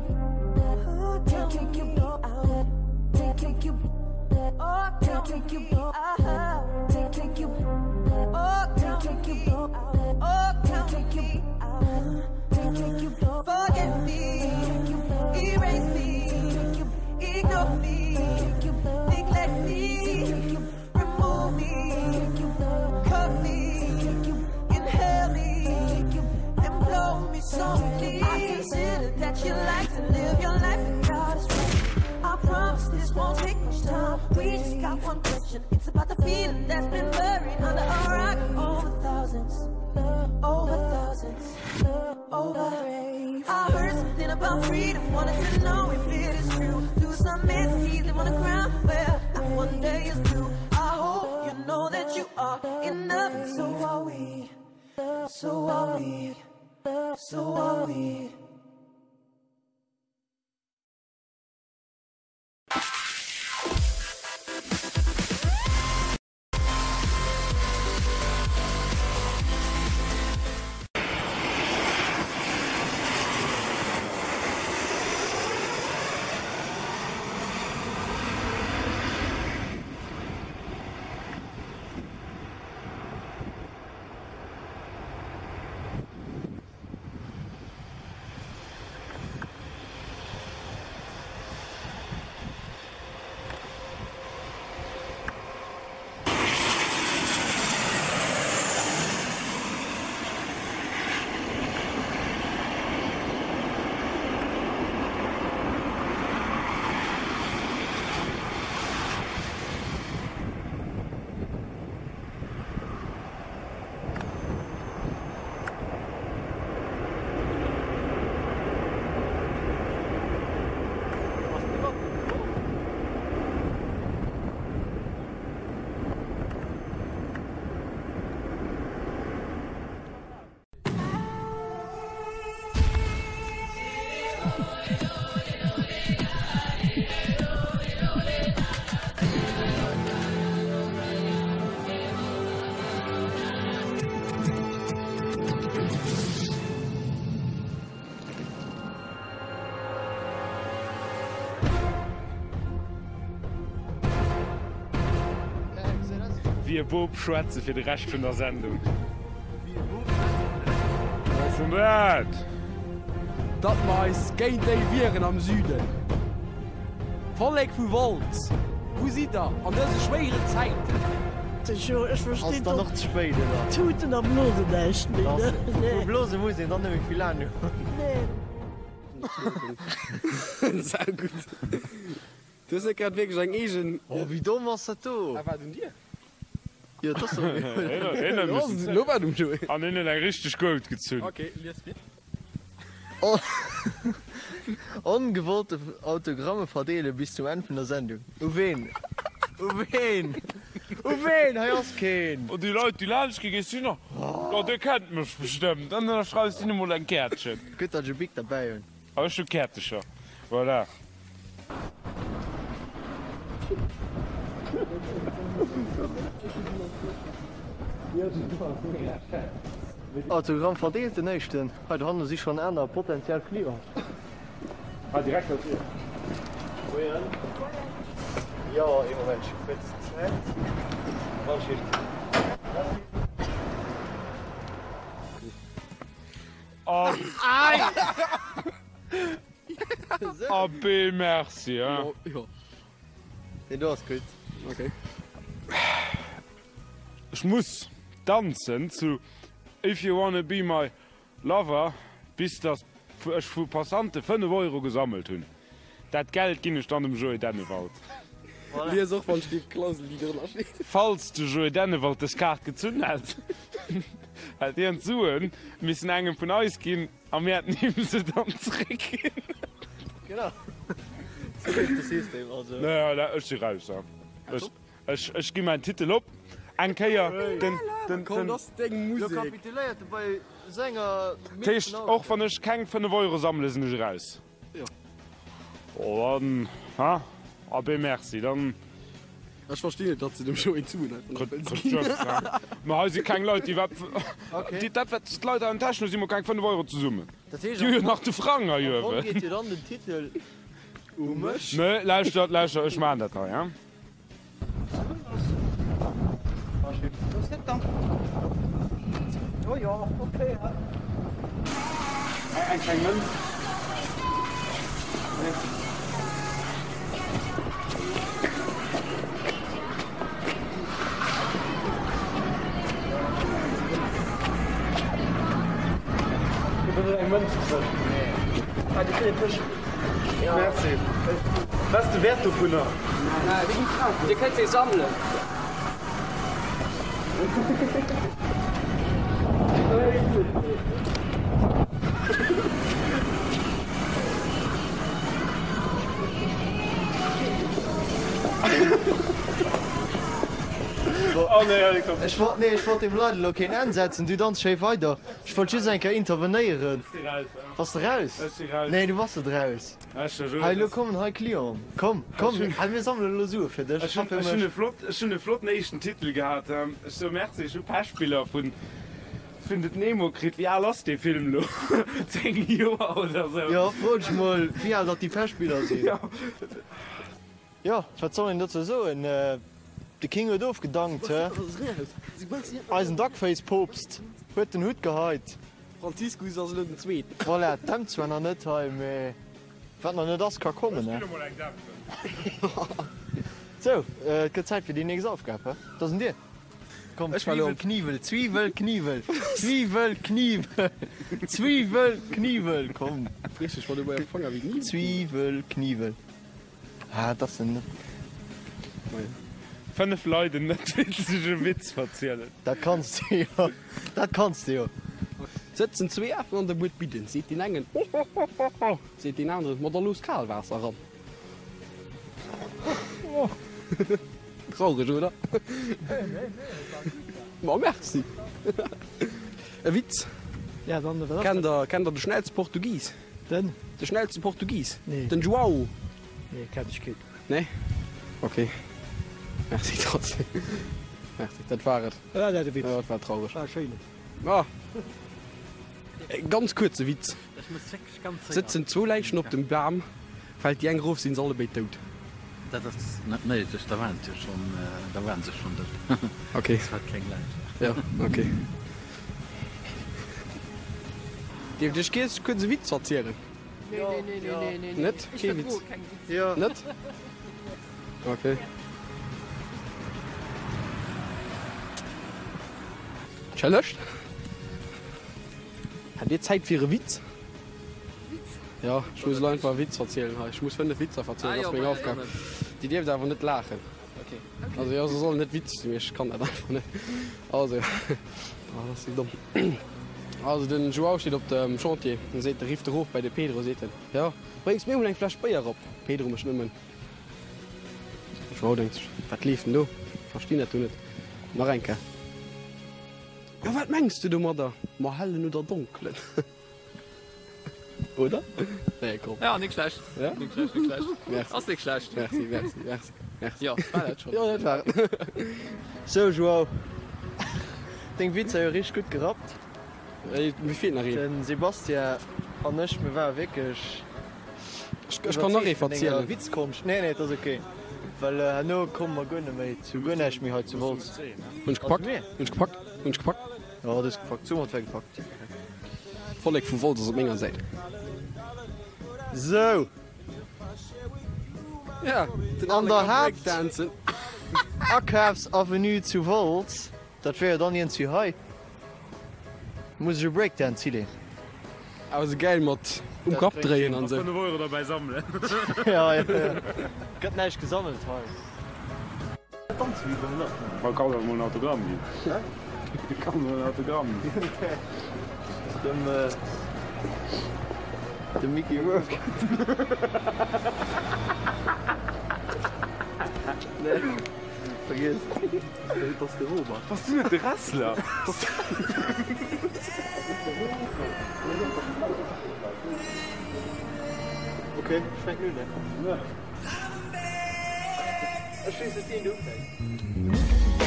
take, take you out. Take, take you, take, take you out. Take, take you, take, take you out. Take, take you out. Take, take you, forget me, erase me, ignore me, neglect me, remove me, cut me, inhale me, and blow me softly. I consider that you like to live your life in God's way. I promise this won't take much time. We just got one question. It's about the feeling that's been buried under a rock over thousands, over thousands, over. I heard something about freedom, wanted to know if it is true. Do some entities live on the ground where not one day is blue? I hope you know that you are enough. and So are we. So are we. So are we. Wéi e Bop schwätze fir de Rescht vun der Sendung. Wat ass dat? Datt mer eis géint déi wieren am Süden. Vollek vu Wolz, wou sidd der an dëse schwéieren Zäiten? Ech Ass verstinn dann och ze spéit, oder? Tuten a Blosen näischt méi, ne? Vu Blose muss een dann net méi vill Ahnung hunn. Nee. Saugutt. Du hues net grad wierklech eng eegen. Oh, wéi domm ass dat do? Ah, war et un dir? Jo, et ass un mir. Lo war et um Joé. An hien huet eng richteg goud gezunn. Ok, lies vir. Ongewollte Autogramme verdeele bis zum Enn vun der Sendung. U ween? U ween? U ween? Hei ass keen! Oh, déi Leit, déi laanscht gi gi sinn, oh, dir kennt mech bestëmmt. An da schreifs du hinne mol eng Käertchen. Gutt, datt ech e Bic derbäi hunn. Ah, ech hu Käertecher. Voilà. Autogramm verdeelt, den éischten. Hei dohanne si schonn aner potentiell Clienten. Ah, direkt als Ier. Moien. Jo, ee Moment, ech hu kuerz Zäit. Wann ech Iech. Abee merci hein. Deen do ass gutt. Ok. Ech muss danzen zu If you wanna be my lover bis dass ech vu Passante 5 Euro gesammelt hunn. Dat Geld ginn ech dann dem Joé Dennewald. Lies och wann steet d'Klausel déi drënner steet. Falls de Joé Dennewald dës Kaart gezunn hätt, hätt hien d'Suen missen engem vun eis ginn a mir hätten him se dann zeréck ginn. Genau, sou leeft de System also. Naja, ech si raus. Ech, ech gi mäin Titel op. Eng Kéier den, den, Komm, den. dat ass deng Lo Musek. kapituléiert e bei senger Dat heescht, och wann ech keng 5 Euro sammele sinn ech eraus? Jo. Oh, dann, ha? Abee, merci, dann. Ech verstinn net, datt se dem Joé d'Suen einfach net wëlls Kritt ginn. Jëff, ha? Ma hei si keng Leit, déi wat, déi dat wat d'Leit an den Täschen hu si mol keng 5 Euro zesummen. Dat heescht, Déi hu jo nach de Frang hei am Fong uewen. geet jo dann den Titel u mech. Nee, lauschtert, lauschtert, ech maachen dat hei, ha? Eng kleng Mënz. Eng Mënz. Merci. Wat ass de Wäert dovunner? Dir kënnt se sammelen. Ech wollt, nee, ech wollt dem Leit elo keen Enn setzen, du danz schéi weider. Ech wollt just eng Kéier intervenéieren. Bass de raus? Nee, du bass net raus. Hei, elo kommen hei Clienten. Komm, komm, hei, mir sammelen elo Sue fir dech Ech a hunn fir ech hunn e mech. flott, ech hunn e flotten éischten Titel gehat. Ech soe Merci, ech hu Pechspiller vun Findet Nemo kritt. Wéi al ass dee Film elo? 10 Joer oder sou? Jo, fro dech mol, wéi al datt déi Pechspiller sinn. Jo. Jo, wat soll een dozou soen? De King huet ofgedankt, hä? Eisen Duckface-Poopst huet den Hutt geheit. Franziskus ass elo den Zweeten. Voilà, d'Hemd zwar nach net hei, mee wat nach net ass, ka kommen, hä? Sou, et gëtt Zäit fir déi nächst Aufgab, hä? Dat ass un dir. Komm, Zwiwel, Kniwel, Zwiwel, Kniwel, Zwiwel, Kniwel, Zwiwel, Kniwel, komm. Zwiwel, Kniwel. Ah, dat ass en net. 5 Leit en net witzege Witz verzielen. Dat kanns de jo, dat kanns de jo. Sëtzen zwee Afen an der Bued bidden, seet deen engen, Hohohoho, seet deen aneren, Ma da looss kal Waasser eran. Traureg, oder? Ma merci. E Witz. Kennt der, kennt der de schnellste Portugis? Den? De schnellste Portugis? Nee. Den João? Nee, kenn ech keen. Nee? Ok. Merci trotzdem. Merci, dat war et. War dat e Witz? Jo, dat war traureg. War e schéinen. Ah. E ganz kuerze Witz. Ech muss wierklech ganz séier. Sëtzen zwou Läichen op dem Bam, fält déi eng erof, sinn se allebéid dout. Dat ass net méiglech, da waren se jo schonn, da waren se schonn dout. Ok. Dat war keng Läich. Jo, ok. Dierft ech Iech kuerz e Witz verzielen? Net? Kee Witz? Net? Ok. Entschëllegt? Hätt Dir Zäit fir e Witz? Jo, ech muss elo einfach e Witz verzielen hei. Ech muss 5 Witzer verzielen, dat ass meng Aufgab. Dir dierft awer net laachen. Also jo, se sollen net witzeg sinn, mee ech kann dat einfach net. Also, oh, dat ass sou domm. Also den João steet op dem Chantier, en seet, rifft erof bei de Pedro, seet en, jo, bréngs mir emol eng Fläsch Béier op. Pedro mécht nëmmen. De João denkt sech, wat leeft denn do? Verstinn dat do net. Nach eng Kéier, jo, wat mengs du domadder? Ma hellen oder donkelen? Oder? Nee, komm. Ja, nik schlecht. Ja? Nik schlecht, nik schlecht. Merci. Ass nik schlecht. Merci, merci, merci. Merci. Jo, war dat schonn. Jo, dat war et. Sou, Joao, deng Witzer hu richteg gutt gerappt. Mir feelt nach een. Den Sebastien an ech, mir ware wierklech Ech kann nach ee iwwerzeegt vun denger verzielen. Witzkonscht. Nee, nee, et ass ok, well herno komme mer guer net méi zu guer näischt méi hei zu Wolz. Hunn ech gepackt? Hunn ech gepackt? Hunn ech gepackt? Jo, du hues gepackt. Soe mer, et wär gepackt. D'Vollek vu Wolz ass op menger Säit. Sou. Ja, den An Ale der kann Haapt Breakdancen. Akafsavenue zu Wolz, dat wär jo dann iergendwéi hei, muss ech e Breakdance hileen. Awer sou gäil mat um Kapp dréien an sou. 5 Euro derbäi sammelen. Ja, ja, ja. Gëtt näischt gesammelt hei. Man kann awer mol en Autogramm ginn. Kann mol en Autogramm ginn. Dem, dem Mickey Rourke. Nee, vergiess. Dat ass de Robert. Bass du net de Wrestler? Ok, ech fänken un, ne? Ech weess net wien do ufänkt.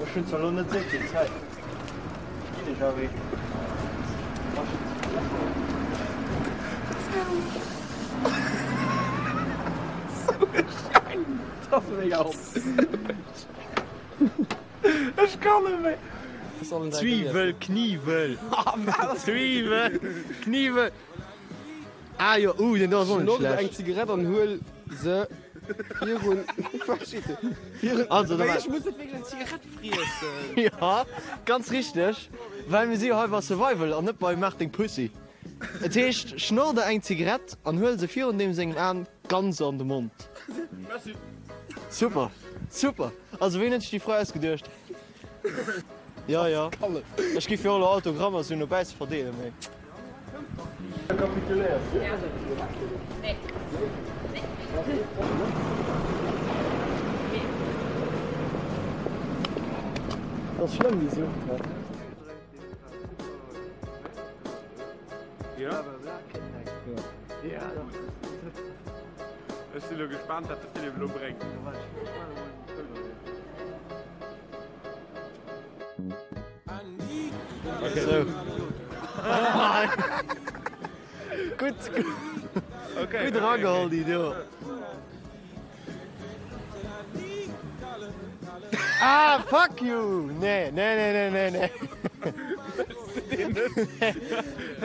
Ech hunn zwar lo net esou vill Zäit. Ginn ech awer. Ech kann net méi. Zwiwel, Kniwel, Zwiwel, Kniwel. Ah jo, uh, deen do ass och net Schnodd eng schlecht. Zigarett an huel se virun. Wat steet do? Virun. Also, da Wéi, war. ech muss net wierklech eng Zigarett friessen. Ja, ganz richteg, well mir si jo hei bei Survival an net bei Maach deng Pussy. Et heescht, schnorr der eng Zigarett an huel se virun deem sengem Aen ganz an de Mond. Merci. Super, super. Also ween huet sech déi Fro ausgeduecht? Jo, jo. Ech giff jo och elo Autogrammer sou no bausse verdeelen, mee. Dat ass schlëmm déi Sucht, he? Ech sinn elo gespaant wat de Philippe elo bréngt. Sou. Gutt, gutt erageholl déi do. Ah, fuck you! Nee, nee, nee, nee, nee, nee.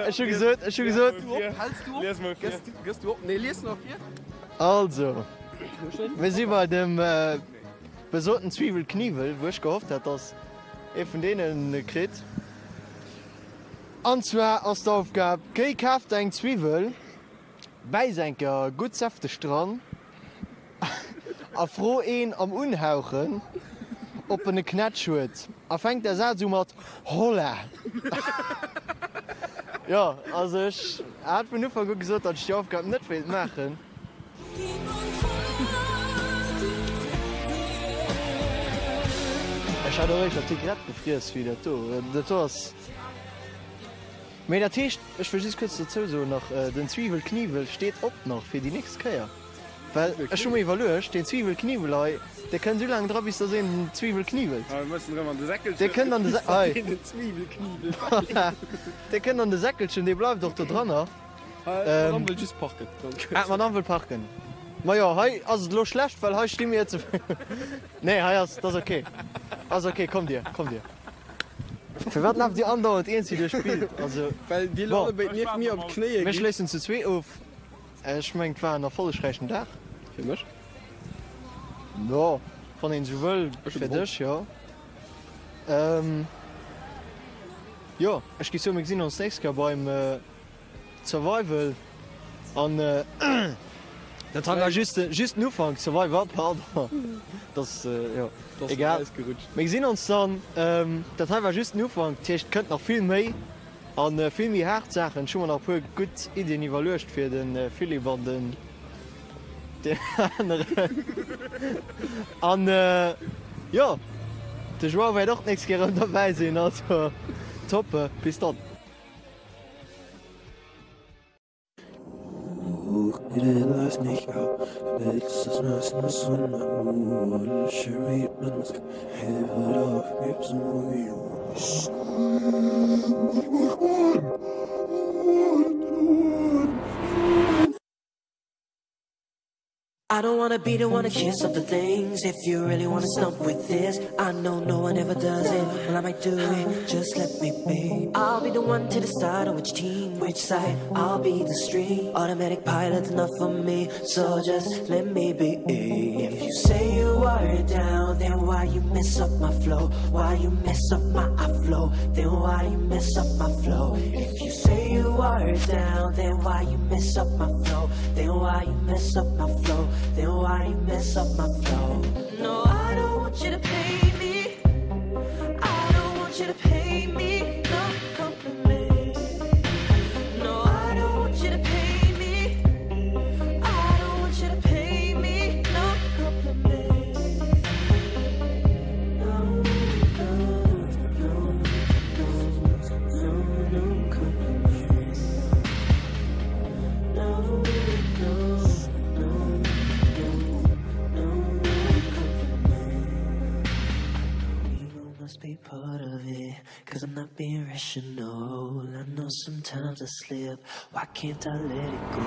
Ech hu gesot, ech hu gesot. Häls du op? Lies mol vir. Gëss du op? Nee, lies nach vir. Also, mir si bei dem besoten Zwiwel-Kniwwel, wou ech gehofft hat, dass ee vun deenen e kritt. An zwar ass d'Aufgab, Géi kaf der eng Zwiwwel, bäiss eng Kéier gutt säfteg dran a fro een am Unhauchen, ob en e Knätsch huet. A fänk däi Saz u mat Holla! Jo, also ech hat vun Ufank u gesot, datt ech déi Aufgab net wéilt maachen. Ech hat och éischter d'Zigarett gefriess wéi dat do. Dat do ass. Mee dat heescht, ech wëll just kuerz dozou soen nach, den Zwiwelkniwwel steet op nach fir déi nächst Kéier. Well ech hu mir iwwerluecht, deen Zwiwelkniwwel hei, dee kënnt esou laang dra bis dass een den Zwiwel kniwwelt. Dee kënnt an de Säckelchen, hei. Dee kënnt an de Säckelchen, dee bleift och do dranner. D'Madame wëll just parken. Ah, d'Madame wëll parken. Majo, hei ass et elo schlecht, well hei sti mir ze. Nee, hei ass, 't ass ok. Ass ok, kommt dir, kommt dir. Firwat laaft dir andauernd eenzel duerch d'Bild? Also, Well dir elo allebéid nieft mir op d'Knéie Mir gitt. schléissen zu zwee of. Ech mengen, et war en erfollegräichen Dag. Fir mech? Jo, wann een esou wëll, Ech hu fir gewonn. dech, jo. Jo, ech gi soen, mir gesinn ons d'nächst Kéier beim Survival an dat hei war just just den Ufank, Survivor, pardon, dat jo egal. Mir gesinn ons dann, dat hei war just den Ufank, dat heescht et kënnt nach vill méi a vill méi haart Saachen. Ech hu mer nach e puer gutt Iddien iwwerluecht fir de Philippe an den deen aneren. An jo, de Joao wäert och d'nächst Kéier erëm derbäi sinn. Also top, bis dann. I don't wanna be the one to kiss up the things If you really wanna stump with this I know no one ever does it Well I might do it, just let me be I'll be the one to decide on which team, which side I'll be the stream Automatic pilot's enough for me So just let me be If you say you are down Then why you mess up my flow? Why you mess up my flow? Then why you mess up my flow? If you say you are down Then why you mess up my flow? Then why you mess up my flow? Then why you mess up my flow? No, I don't want you to pay me I don't want you to pay me No compliment No, I don't want you to pay me I don't want you to pay me No compliment No, no, no, no, no, no compliment No, no, no, no, no, no compliment I know must be part of it Cause I'm not being rational I know sometimes I slip Why can't I let it go?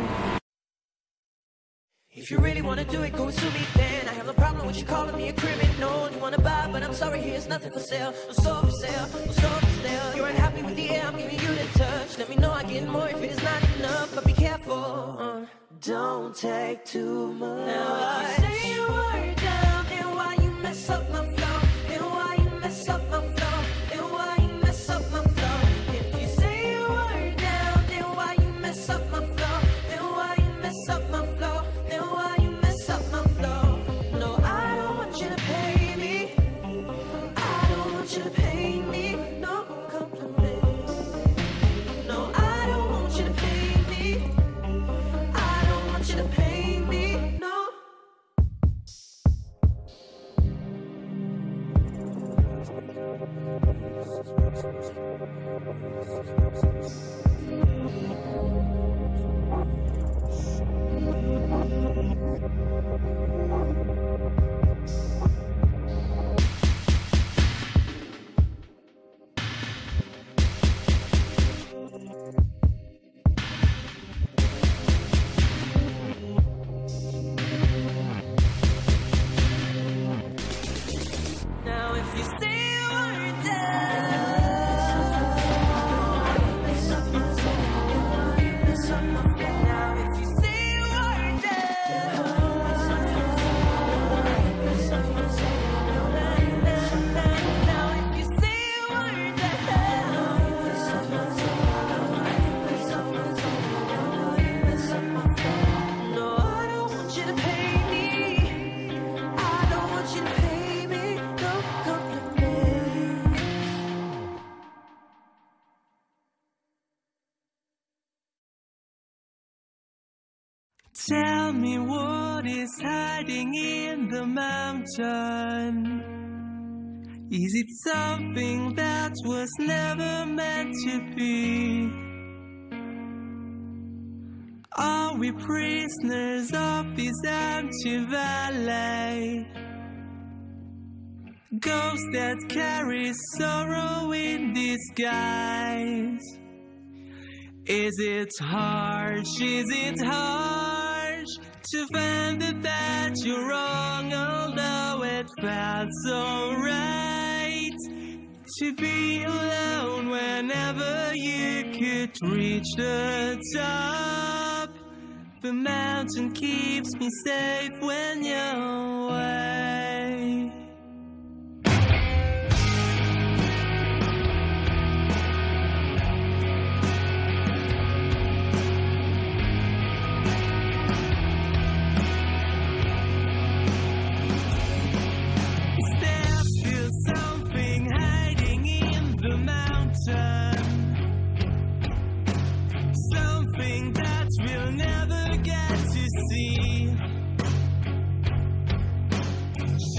If you really wanna do it, go and sue me then I have no problem with you calling me a criminal You wanna buy, but I'm sorry, here's nothing for sale No soul for sale, no soul for sale You're unhappy with the air, I'm giving you the touch Let me know I get more if it is not enough But be careful, uh, don't take too much Now if you say you were down, then why you mess up my flow? Then why you mess up my flow? Then why you mess up my flow? If you say you were down, then why you mess up my flow? Then why you mess up my flow? Then why you mess up my flow? No, I don't want you to pay me. I don't want you to pay me no compliment. No, I don't want you to pay me. I don't want you to pay me no. Now if you say we're Now if you say we're Now if you say we're No, I don't want you to pay me. I don't want you to pay me no compliments. Tell me what is hiding in the mountain Is it something that was never meant to be? Are we prisoners of this empty valley? Ghosts that carry sorrow in disguise Is it harsh, is it harsh To find that that you're wrong Although it felt so right To be alone whenever you could reach the top The mountain keeps me safe when you're away.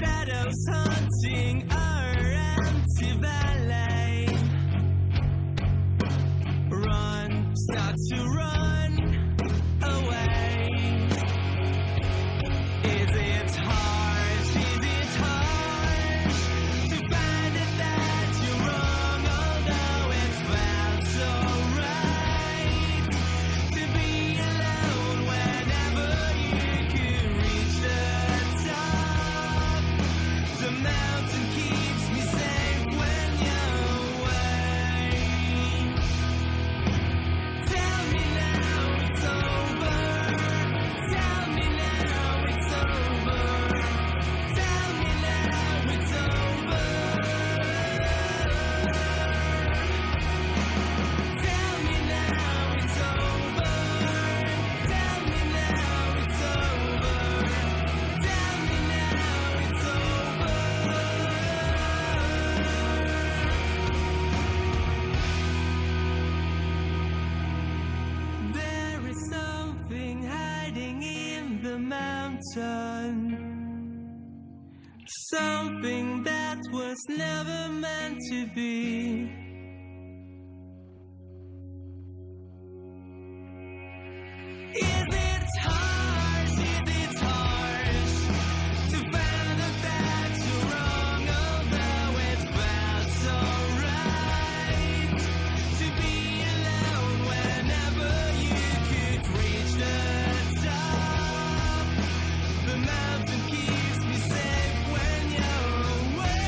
Shadows haunting our empty valley. Run, start to run away. Is it harsh? Is it harsh to find it that you're wrong? Although it felt so right to be alone whenever you could reach the top. The mountain keeps me safe when you're away. Tell me now it's over. Tell me now it's over. Tell me now it's over. Tell me now it's over. Tell me now it's over. Tell me now it's over. There is something hiding in the mountain. Something that was never meant to be. Is it harsh? Is it harsh to find out that you're wrong? Although it felt so right to be alone whenever you could reach the top. The mountain keeps me safe when you're away.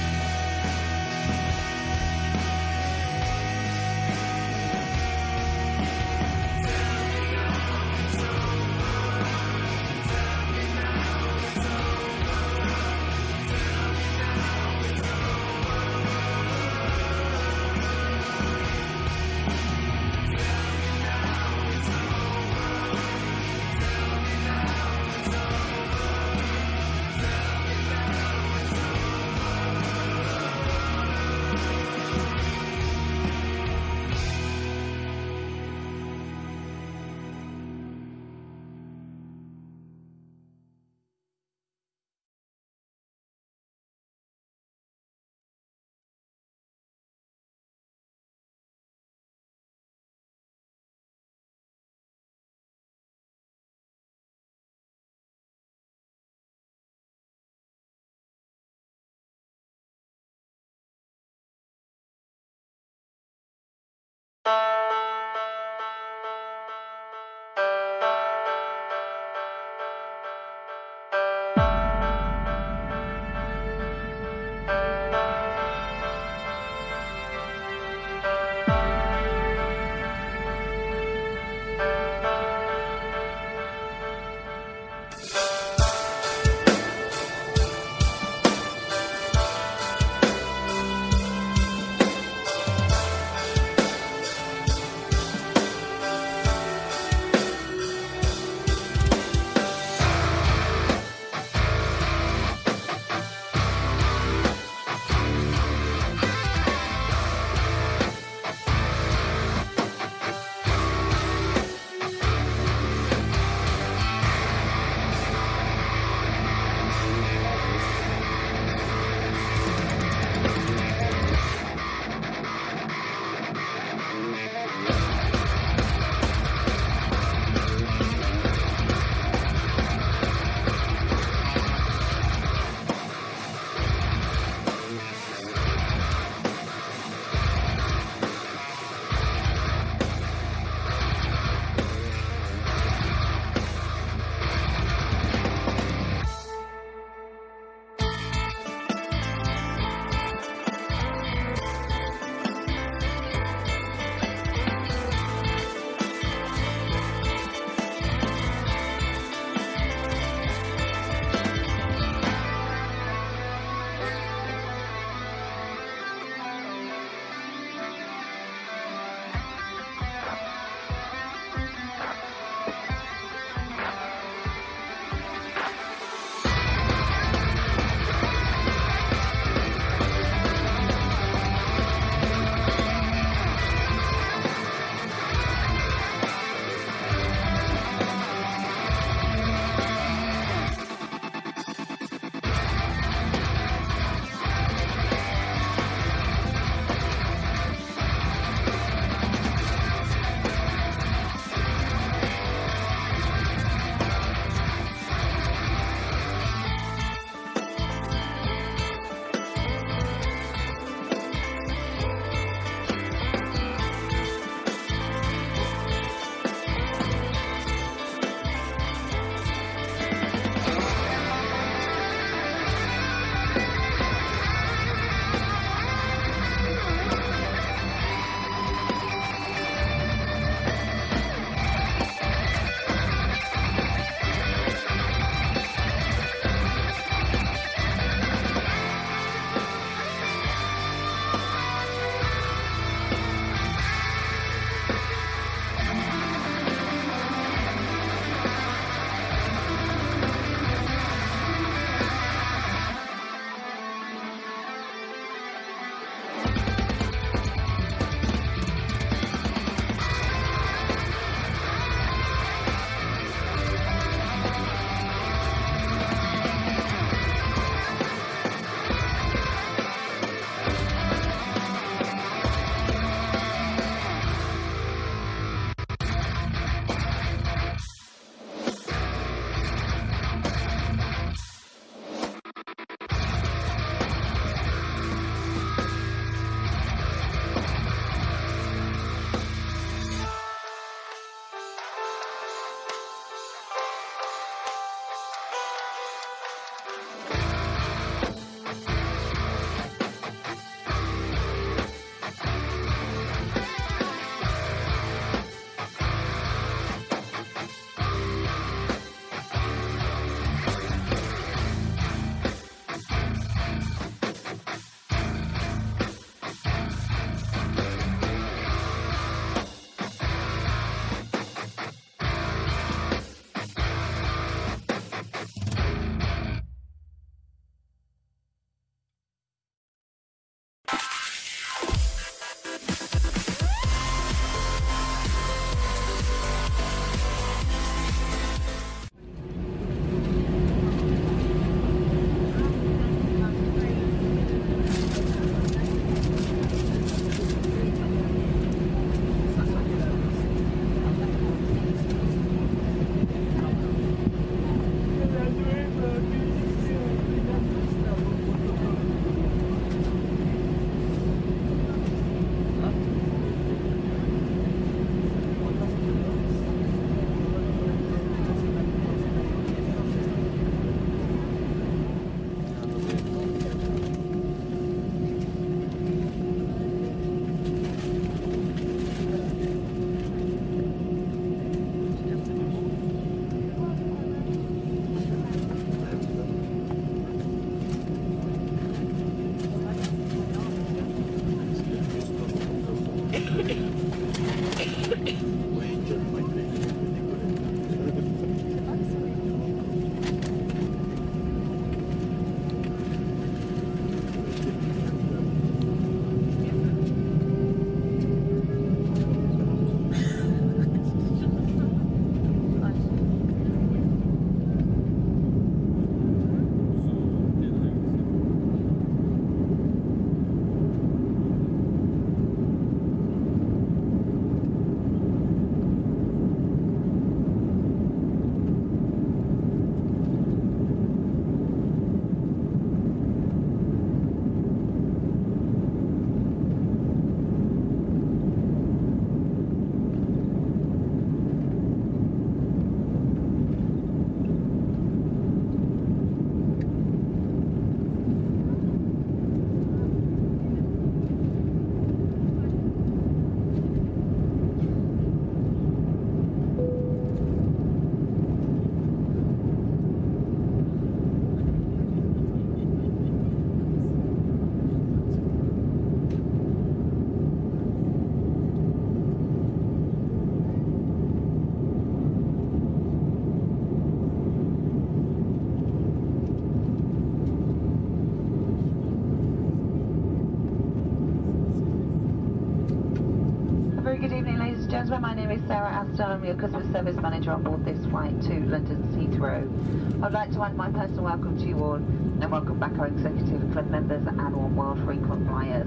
good evening, ladies and gentlemen. My name is Sarah Astor. I'm your customer service manager on board this flight to London Heathrow. I'd like to add my personal welcome to you all and welcome back our executive club members and One World frequent flyers.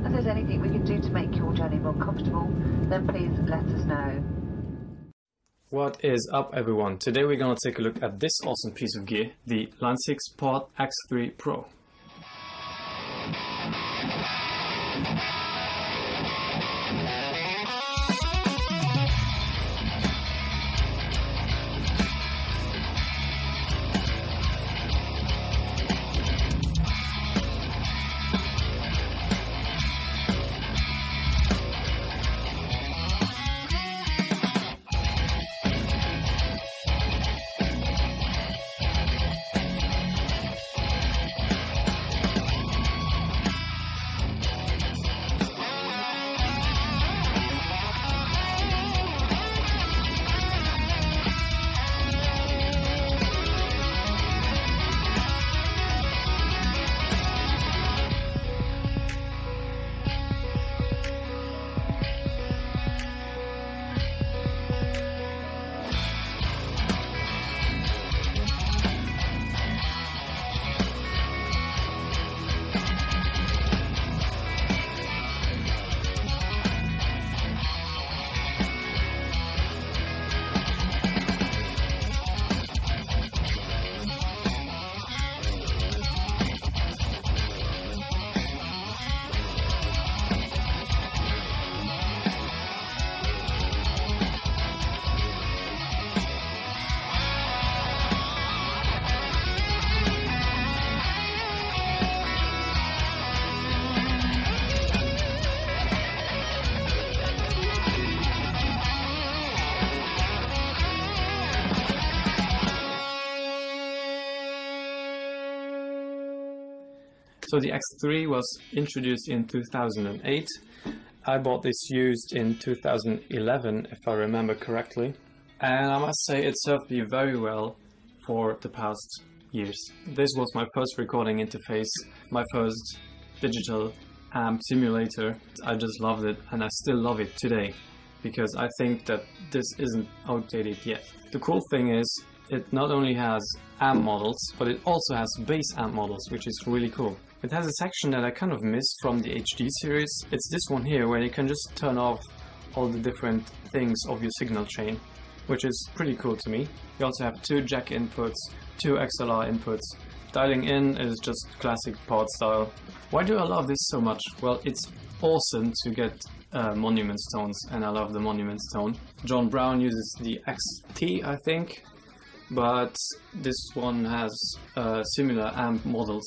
If there's anything we can do to make your journey more comfortable, then please let us know. What is up everyone? Today we're gonna take a look at this awesome piece of gear, the Line 6 Pod X3 Pro. So the X3 was introduced in 2008. I bought this used in 2011, if I remember correctly. And I must say it served me very well for the past years. This was my first recording interface, my first digital amp simulator. I just loved it and I still love it today because I think that this isn't outdated yet. The cool thing is it not only has amp models, but it also has bass amp models, which is really cool. It has a section that I kind of missed from the HD series. It's this one here where you can just turn off all the different things of your signal chain, which is pretty cool to me. You also have two jack inputs, two XLR inputs. Dialing in is just classic pod style. Why do I love this so much? Well, it's awesome to get uh, monument stones, and I love the monument stone. John Brown uses the XT, I think, but this one has uh, similar amp models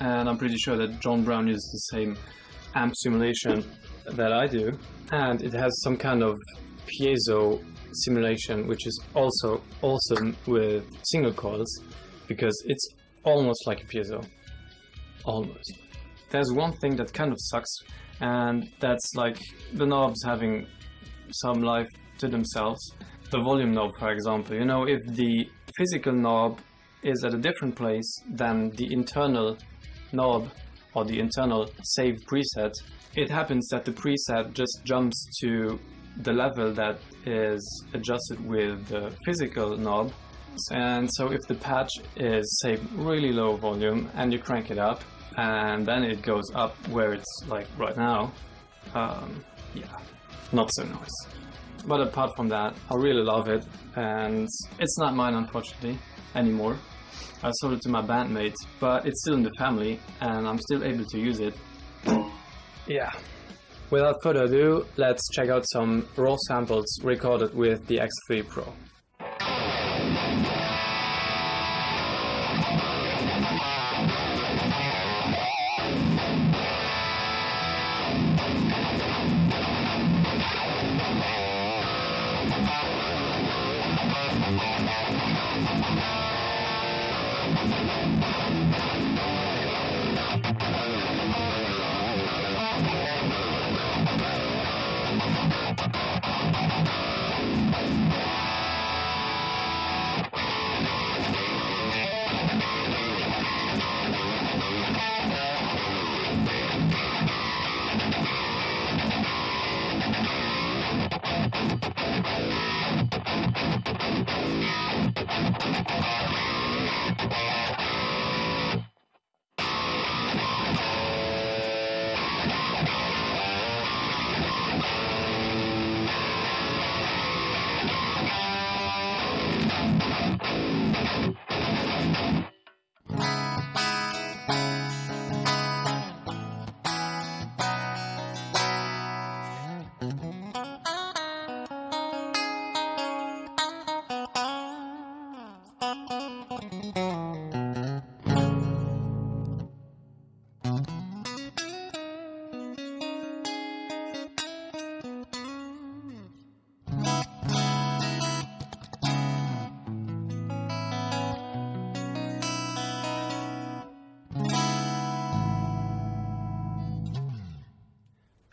and I'm pretty sure that John Brown uses the same amp simulation that I do and it has some kind of piezo simulation which is also awesome with single coils because it's almost like a piezo almost there's one thing that kind of sucks and that's like the knobs having some life to themselves the volume knob for example you know if the physical knob is at a different place than the internal knob or the internal save preset, it happens that the preset just jumps to the level that is adjusted with the physical knob. And so if the patch is say really low volume and you crank it up and then it goes up where it's like right now, um, yeah, not so nice. But apart from that, I really love it and it's not mine unfortunately anymore. I sold it to my bandmate, but it's still in the family and I'm still able to use it. Yeah. Without further ado, let's check out some raw samples recorded with the X3 Pro.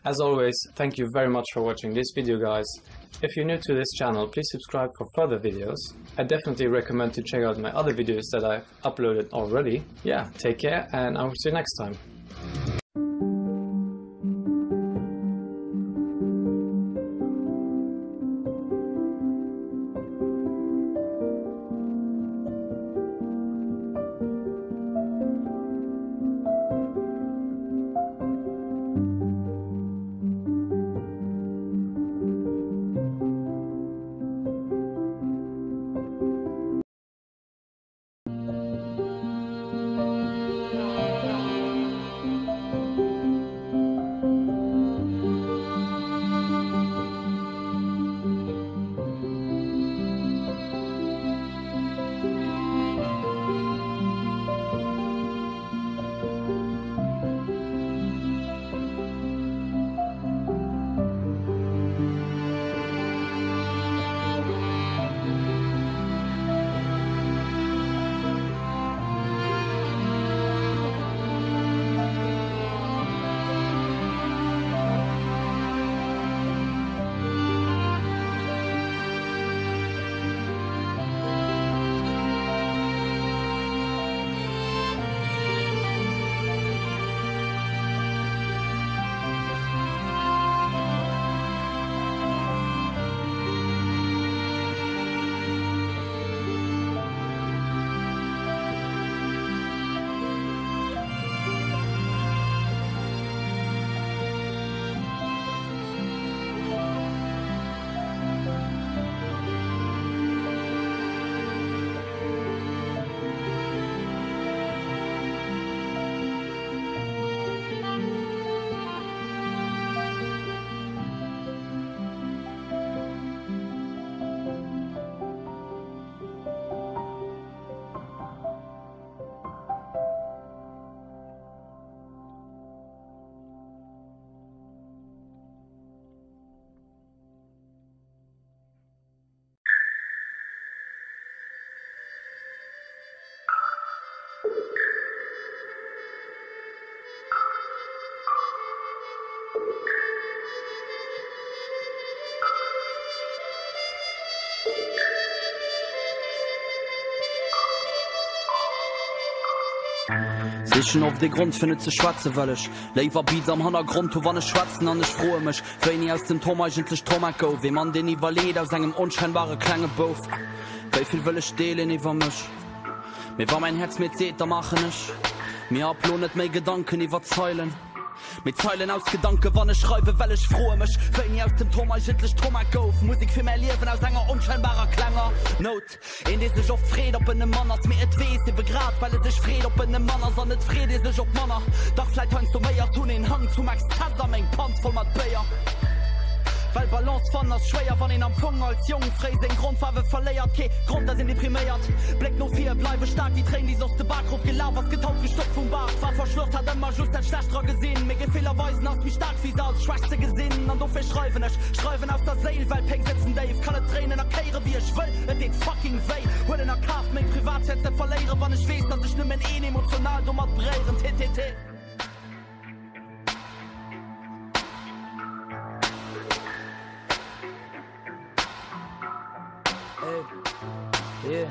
As always, thank you very much for watching this video guys. If you're new to this channel, please subscribe for further videos. I definitely recommend to check out my other videos that I've uploaded already. Yeah, take care and I will see you next time. Sichen oft ee Grond fir net ze schwätzen, well ech léiwer Beats am Hannergrond hu wann ech schwätzen. An ech froe mech, wéini aus dem Tom eigentlech Tomek gouf, ee Mann deen iwwerleet aus engem onscheinbare klenge Bouf. Wéi vill wëll ech deelen iwwer mech? Mee wa mäin Häerz mir et seet, da maachen ech mir ab lo net méi Gedanken iwwer Zeilen, mee Zeilen aus Gedanken, wann ech schreiwen, well ech froe mech, wéini aus dem Tom eigentlech Tomek gouf. Musek fir mäi Liewen aus enger onscheinbarer klenger Nout. Een dee sech oft freet op en e Mann ass, mee et weess ebe grad well e sech freet op en e Mann ass an et freet ee sech op manner, dach vläit heiansdo méi ass. Hunn een Hang zum Exzess a meng Panz voll mat Béier. Well Balance fannen ass schwéier, wann een am Fong als Jong fréi seng Grondfaarwe verléiert. Kee Grond dass een depriméiert, bléckt no vir, bleiwe staark, déi Tréin déi soss de Bak rof gelaf ass, getaut, gestoppt vum Bart, war verschloss, hat ëmmer just dat Schlecht dra gesinn. Mee Gefiller weisen ass méi staark wéi se als Schwächt ze gesinn. An dofir schreiwen ech, schreiwen aus der Séil, well Péng sëtzen déif, kann et dréinen a kéiere wéi ech wëll, et deet fucking wéi. Huelen a Kaf meng Privatsphär ze verléieren, wann ech weess, dass ech nëmmen een emotional domat beréieren. TTT. Hey. Yeah.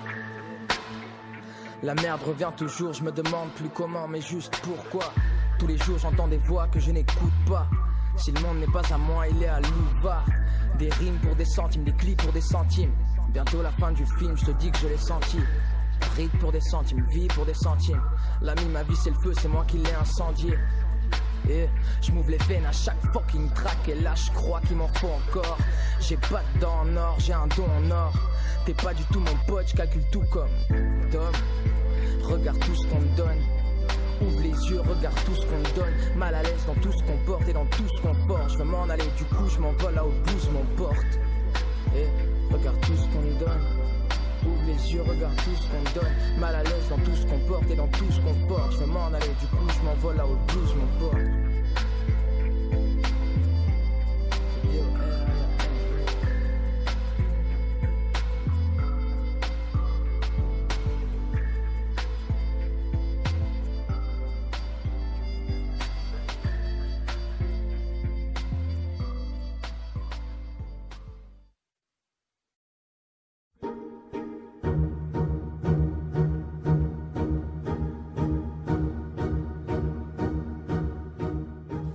La merde revient toujours, je me demande plus comment, mais juste pourquoi. Tous les jours j'entends des voix que je n'écoute pas. Si le monde n'est pas à moi, il est à Louva. Des rimes pour des centimes, des clips pour des centimes. Bientôt la fin du film, je te dis que je l'ai senti. Ride pour des centimes, vie pour des centimes. L'ami, ma vie c'est le feu, c'est moi qui l'ai incendié. Et je m'ouvre les veines à chaque fucking track Et là je crois qu'il m'en faut encore J'ai pas de dents en or, j'ai un don en or T'es pas du tout mon pote, je calcule tout comme Tom Regarde tout ce qu'on me donne Ouvre les yeux, regarde tout ce qu'on me donne Mal à l'aise dans tout ce qu'on porte et dans tout ce qu'on porte Je veux m'en aller, du coup je m'envole là où le blues m'emporte Et regarde tout ce qu'on me donne Ouvre les yeux, regarde tout ce qu'on me donne Mal à l'aise dans tout ce qu'on porte et dans tout ce qu'on porte Je veux m'en aller, du coup je m'envole là où le blues m'emporte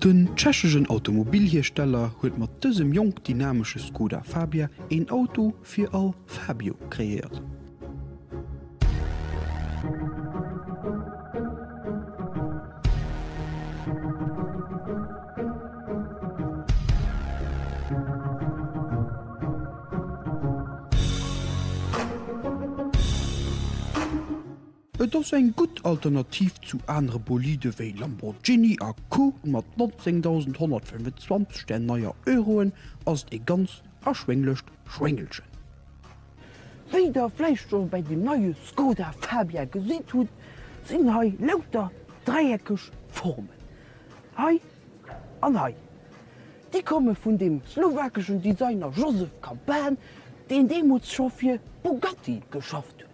Den tschechegen Automobilhiersteller huet mat dësem jonk dynamesche Skoda Fabia een Auto fir all Fabio kreéiert. Et ass eng gutt Alternativ zu anere Bolide wéi Lamborghini a Co. Mat 19.125 där neier Euroen ass et ee ganz erschwénglecht Schwéngelchen. Wéi der vläicht scho bäi dem neie Skoda Fabia gesitt hutt, sinn hei lauter dräieckeg Formen. Hei an hei. Déi komme vun dem slowakeschen Designer Josef Kaban, deen deemools scho fir Bugatti geschafft huet.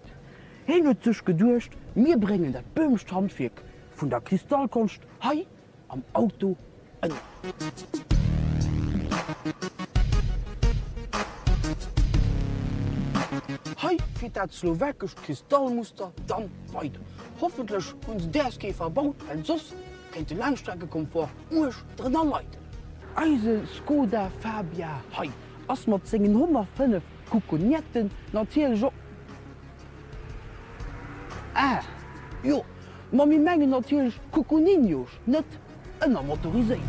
Hien huet sech geduecht, mir bréngen dat böhmescht Handwierk vun der Kristallkonscht hei am Auto ënner. Hei fiert dat slowakescht Kristallmuster dann weider. Hoffentlech hunn se däers kee verbaut, well soss kéint de Laangstreckekomfort uerg drënner leiden. Eise Skoda Fabia hei ass mat sengen 105 Kuckunietten natierlech och. Ah jo, ma mir mengen natierlech Kuckuninjos, net ënnermotoriséiert.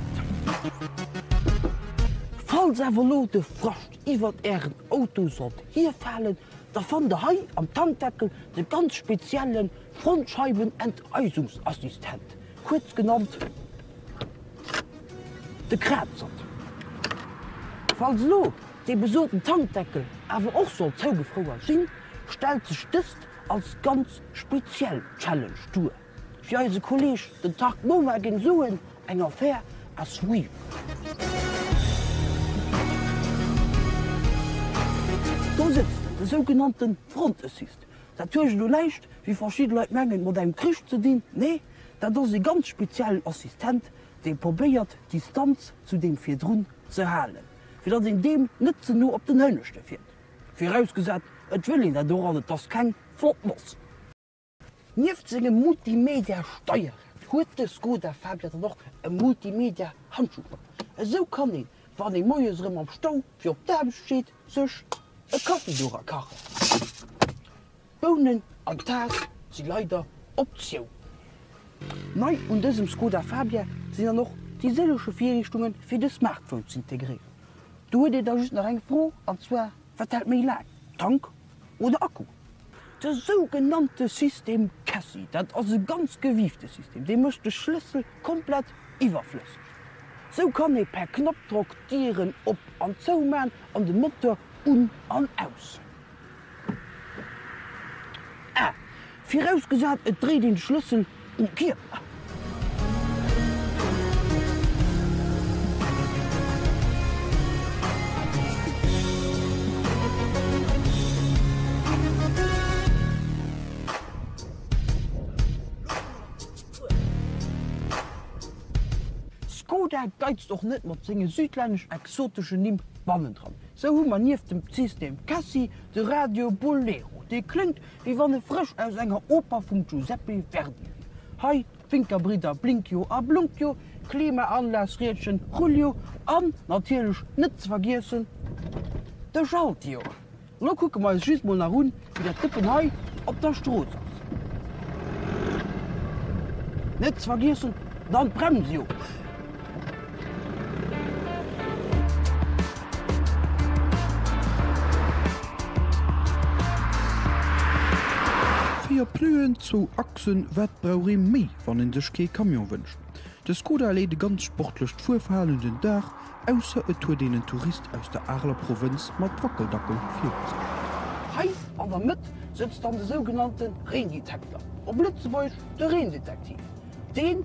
Falls awer lo de Frascht iwwert ären Auto sollt hierfalen, da fannt der hei am Tankdeckel de ganz spezielle Frontscheiwenenteisungsassistent, kuerz genannt de Krazert. Falls elo dee besoten Tankdeckel awer och sollt zougefrouer sinn, stellt sech dëst als ganz speziell Challenge duer. Wéi eise Kolleeg den Tark Moma géing soen, eng Affaire à suivre. Do sëtzt en, de sougenannte Front Assist. Dat huet elo näischt, wéi verschidde Leit mengen, mat engem Krich ze dinn. Nee, dat ass e ganz speziellen Assistent, dee probéiert, d'Distanz zu deem virdrun ze halen, fir datt een deem net ze no op den Hënneschte fiert. Virausgesat, et wëll een dat och an et ass keng flott Noss. Nieft sengem Multimedia-Steierrad huet de Skoda Fabia dann och e Multimedia-Handschuhknapp. Esou kann een, wann ee moies erëm am Stau fir op d'Aarbecht steet, sech e Kaffi dora kachen. D'Bounen an d'Taass si leider Optioun. Nei un dësem Skoda Fabia sinn dann och déi sëlleche Virriichtunge fir de Smartphone z'integréieren. Do huet een da just nach eng Fro, an zwar, Wat hält méi laang, Tank oder Akku? De sougenannte System Cassie, dat ass e ganz gewiefte System, dee mécht de Schlëssel komplett iwwerflësseg. Sou kann ee per Knappdrock d'Dieren op an zou man an de Moteur un an aus. Ah, virausgesat et dréit een de Schlëssel um Kierper. Skoda geizt och net mat senge südlännesch-exoteschen Nimm bannendran. Sou hu mer nieft dem System Cassi de Radio Bolero, dee kléngt wéi wann e frësch aus enger Oper vum Giuseppe Verdi wier. Hei d'Winkerbridder Blinkio a Blunkio, Klimaanlagsriedchen Julio an natierlech net ze vergiessen de Schaltio. Lo kucke mer eis just mol nach un, wéi dat Dëppen hei op der Strooss ass. Net ze vergiessen dann d'Bremsio. Véier Pneuen, zwou Achsen, wat brauch ee méi, wann ee sech kee Camion wënscht? De Skoda leet e ganz sportlecht Fuerverhalen un den Dag, ausser et huet een en Tourist aus der Areler Provënz mat Wackeldackel viru sech. Hei an der Mëtt sëtzt dann de sougenannte Reendetekter, op Lëtzebuergesch de Reendetektiv. Dee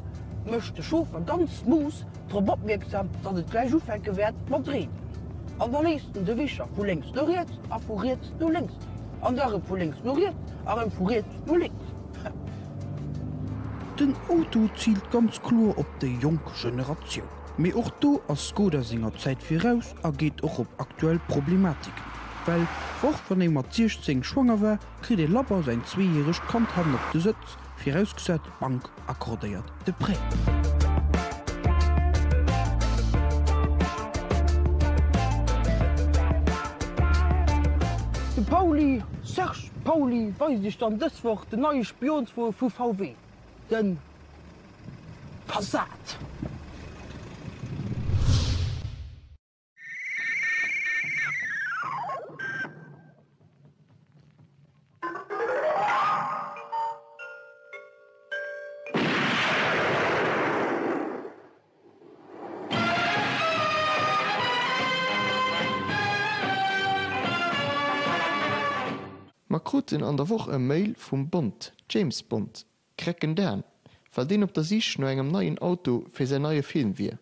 mécht de Chauffer ganz smooth drop opmierksam, datt et gläich ufänke wäert mat reenen. An da léisst en de Wischer vu lénks no riets a vu riets no lénks dréinen. An da rëm vu lénks no riets a rëm vu riets no lénks. Den Auto ziilt ganz kloer op déi jonk Generatioun. Mee och do ass Skoda senger Zäit viraus a geet och op aktuell Problematiken an. Well och wann ee mat 16 schwanger war, kritt ee labber säin zweejäregt Kand hannen op de Sëtz, virausgesat d'Bank accordéiert de Prêt. Serge Pauly weist iech dann dës Woch den neie Spionswoe vu VW, den Passat. Mer kruten an der Woch e Mail vum Bond, James Bond, Krecken Dan, well deen op der Sich no engem neien Auto fir säin neie Film wier.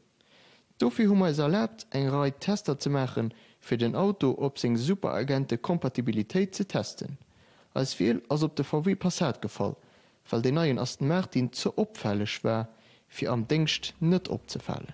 Dofir hu mer eis erlaabt eng Rei Tester ze maachen, fir den Auto op seng Superagente-Kompatibilitéit ze testen. Eis Wiel ass op de VW Passat gefall, well deen neien Aston Martin ze opfälleg war, fir am Déngscht net opzefalen.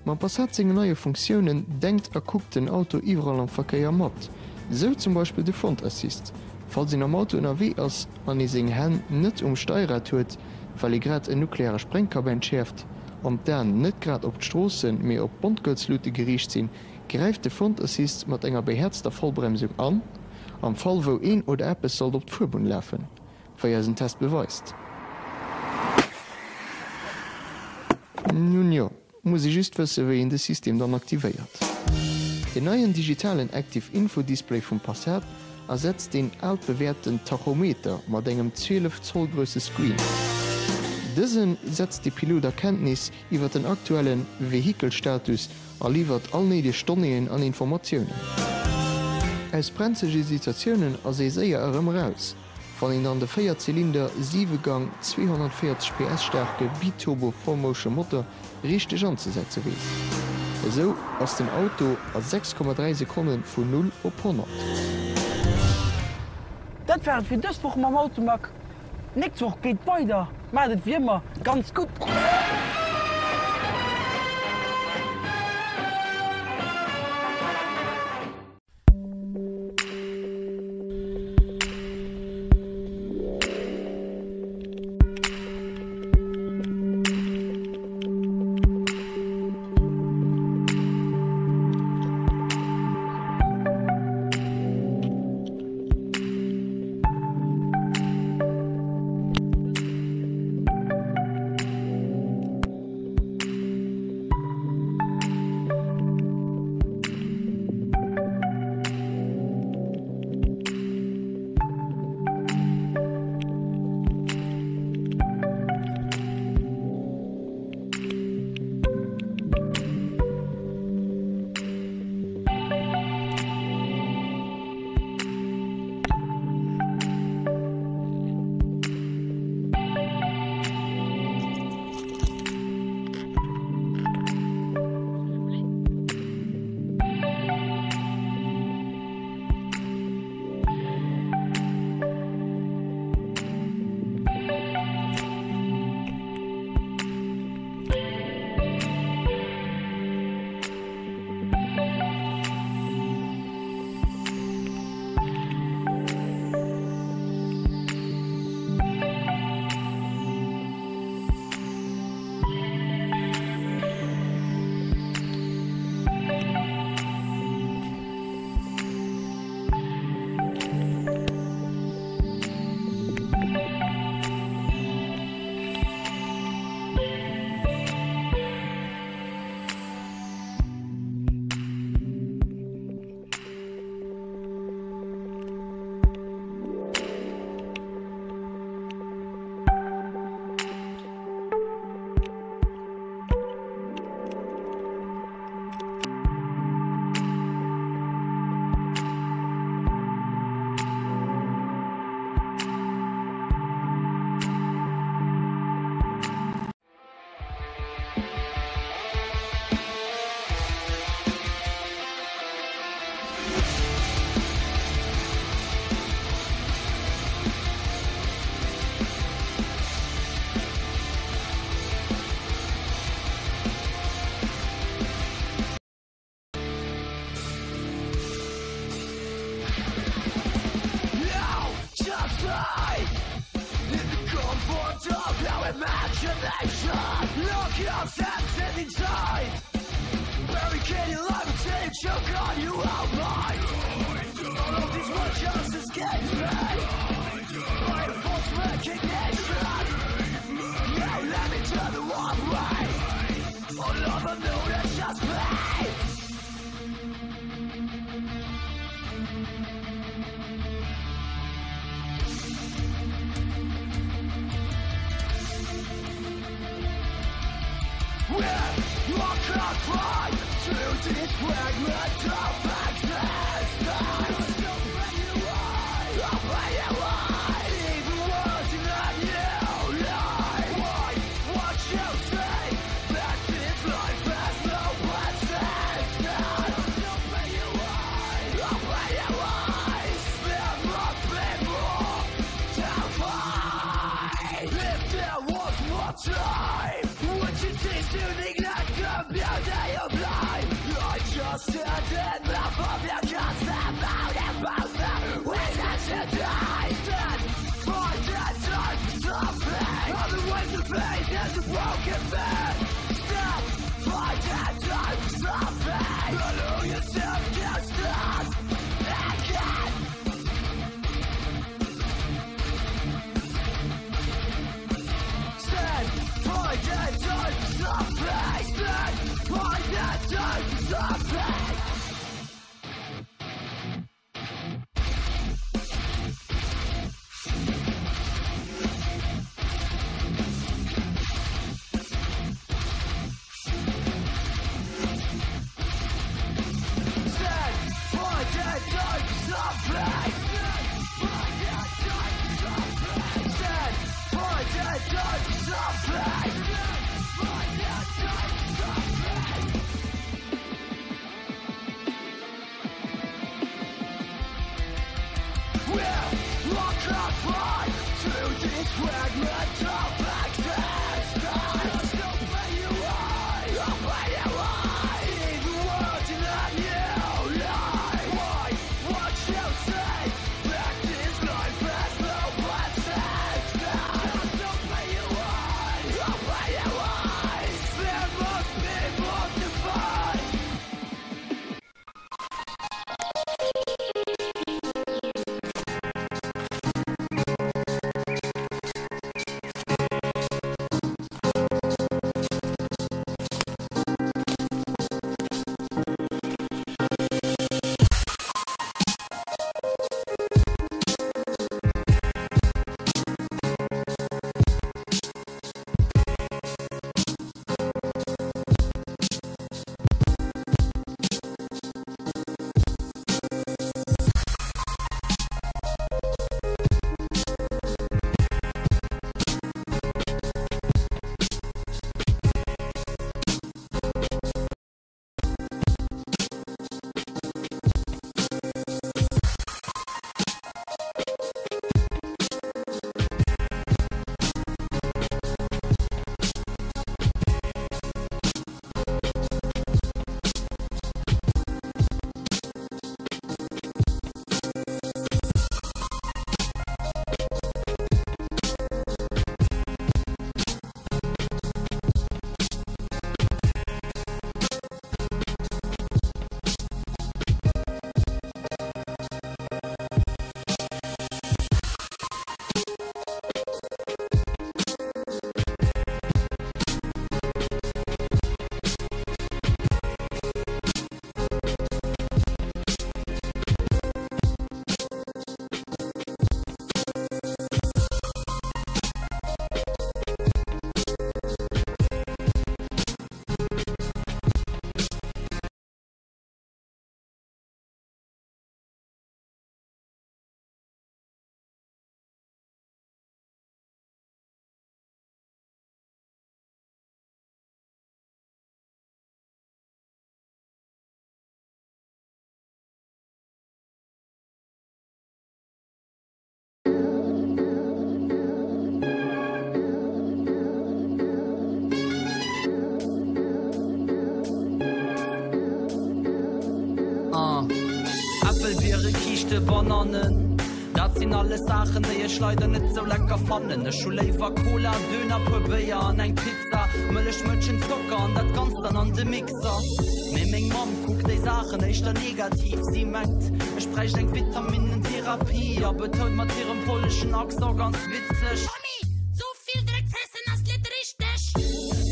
Mam Passat sengen neie Funktiounen denkt a kuckt den Auto iwwerall am Verkéier mat. Sou zum Beispill de Front Assist. Falls een am Auto ënnerwee ass an ee seng Hänn net um Steierrad huet, well ee grad en nukleare Sprengkapp entschäerft, an d'Aen net grad op d'Stroossen, mee op d'Bondgëlzlute geriicht sinn, gräift de Front Assist mat enger behäerzter Vollbremsung an, am Fall wou een oder eppes sollt op d'Fuerbunn lafen, wéi eisen Test beweist. Nun jo, muss ee just wëssen, wéi een de System dann aktivéiert. Den neien digitalen Active Info Display vum Passat ersetzt deen altbewäerten Tachometer mat engem 12 Zoll grousse Screen. Dëse setzt de Pilot a Kenntnis iwwer den aktuelle Vehikelstatus a liwwert all néideg Donnéeën an Informatiounen. Aus brenzege Situatiounen ass ee séier erëm eraus, wann een dann de 4 Zylinder, 7 Gang, 240 PS staarke Biturbo 4Motion Motor richteg anzesetze weess. Esou ass den Auto a 6,3 Sekonne vu 0 op 100. Dat war et fir dës Woch mam Automag. D'nächst Woch geet weider. Maacht et wéi ëmmer ganz gutt! Lock yourself inside. Barricade your life until you choke on your own mind. All of these words just escape me. By a false recognition. Yeah, let me turn the wrong way. All of them know that's just play. We're all confined to this fragment of existence. Open your eyes, even words in a new life. Why won't you see that this life has no persistence? Open your eyes, open your eyes. There must be more to find. If there was more time, would you cease to neglect the beauty of life? I just had enough of your constant moaning about the reason to die. Stand for the time something. Otherwise the pain is a broken man. Stand for the time something. Allow yourself to start again. Stand for the time something. Stand for the time something. Stand for the time something. Stand for the time something. We're all confined to this fragment of existence. Open your eyes, open your eyes. See the world in a new light. Why won't you see that this life has no persistence? Open your eyes, open your eyes. There must be more to find. Äppel, Biere, Kiischte, Banannen, dat sinn alles Saachen, déi ech leider net sou lecker fannen. Ech hu léiwer Cola, Döner, puer Béier an eng Pizza. Mëllech, Mëtschen, Zocker an dat Ganzt dann an de Mixer. Mee meng Mamm kuckt déi Saachen éischter negativ, si mengt ech bräicht eng Vitaminnentherapie a betount mat hirem polleschen Accent ganz witzeg. Tommy, sou vill Dreck fressen ass net richteg.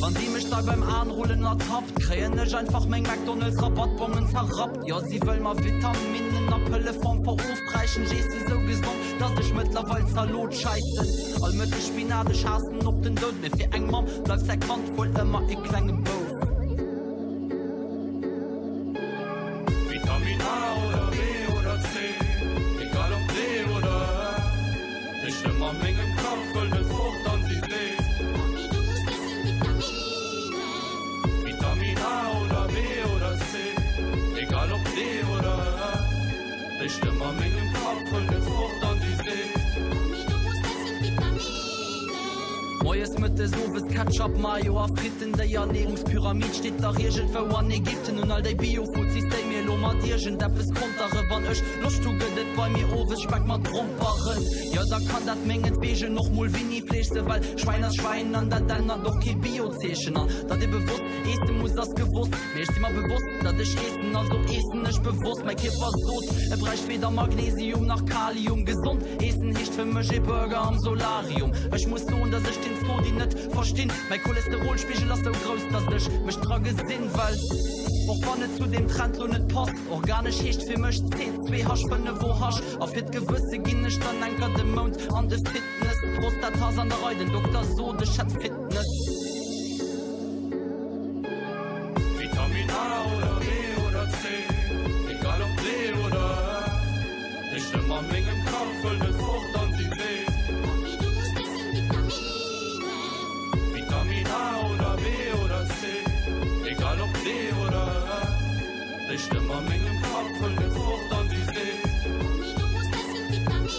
Wann si mech da beim Anrullen ertappt, kréien ech einfach meng McDonald's Rabattbongen zerrappt. Jo, si wëll mer Vitaminnen a Pëlleform verofräichen. Ech eesse sou gesond, dass ech mëttlerweil Zalot schäissen. All Mëtteg Spinat, ech haassen op den Doud. Mee fir eng Mamm bleift säi Kand wuel ëmmer e klenge Bouf. Vitamin A oder B oder C, egal ob D oder E, déi Stëmm a mengem Kapp wëll net fort an si seet. Mami, du muss essen Vitaminen. Vitamin A oder B oder C, egal ob D oder E, déi Stëmm a mengem Kapp wëll net fort an si seet. Mami, du muss essen Vitaminen. Moies, mëttes, owes Ketchup, Mayo a Fritten, déi Ernährungspyramid steet dach iergendwou an Ägypten. Un all déi Bio-Fuzis, déi mir elo mat iergendeppes konteren, wann ech Loscht hu gëtt et bei mir owes Speck mat Gromperen. Jo, da kann dat mengetwegen och mol Winni-Fleesch se, well Schwäin ass Schwäin an dat ännert och kee Bio-Zeechen. An datt ee bewosst eesse muss ass gewosst, mee ech si mer bewosst, datt ech eessen, also eessen ech bewosst. Mäi Kierper sot, e bräicht weder Magnesium nach Kalium. Gesond eessen heescht fir mech ee Burger am Solarium. Ech muss soen, datt ech den Zodi net verstinn. Mäi Cholesterolspigel ass sou grouss, datt ech mech dra gesinn, well och wann et zu deem Trend lo net passt, organesch heescht fir mech C2H5OH. A fir d'Gewësse ginn ech dann enker de Mount an de Fitness. D'Prostat ass an der Rei, den Dokter sot ech hätt Fitness. Vitamin A oder B oder C, egal ob D oder E, déi Stëmm a mengem Kapp wëll net fort an si seet. Mami, du muss essen Vitaminen. Vitamin A oder B oder C, egal ob D oder E. Déi Stëmm a mengem Kapp wëll net fort an si seet. Mami, du muss essen Vitaminen.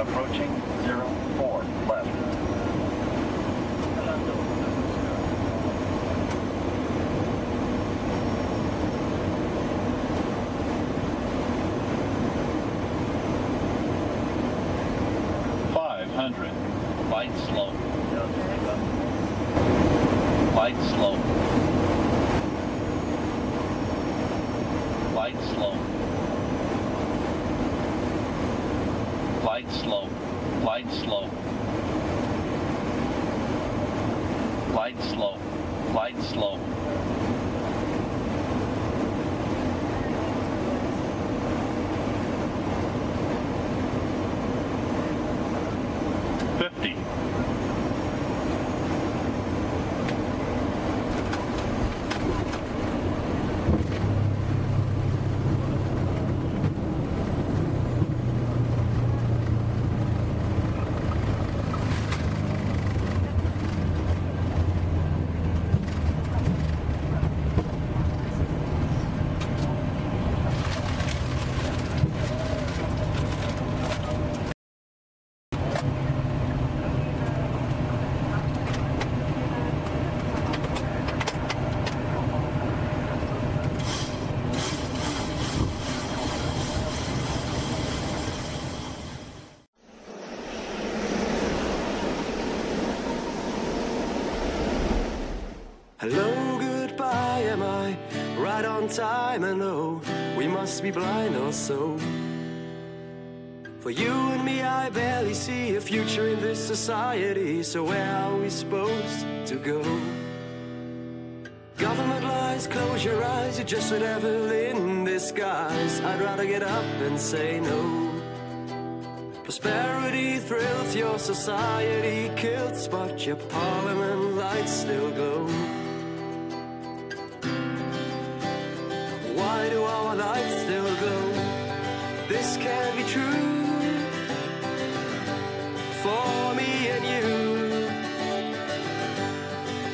Approaching 04 left. 500. Light slope. Light slope. Light slope. Glide slope. Glide slope. Glide slope. Glide slope. 50. in time, and oh, we must be blind or so. For you and me, I barely see a future in this society, so where are we supposed to go? Government lies, close your eyes, you're just a devil in disguise. I'd rather get up and say no. Prosperity thrills your society kills, but your parliament lights still glow. Why do our lights still glow? This can't be true for me and you.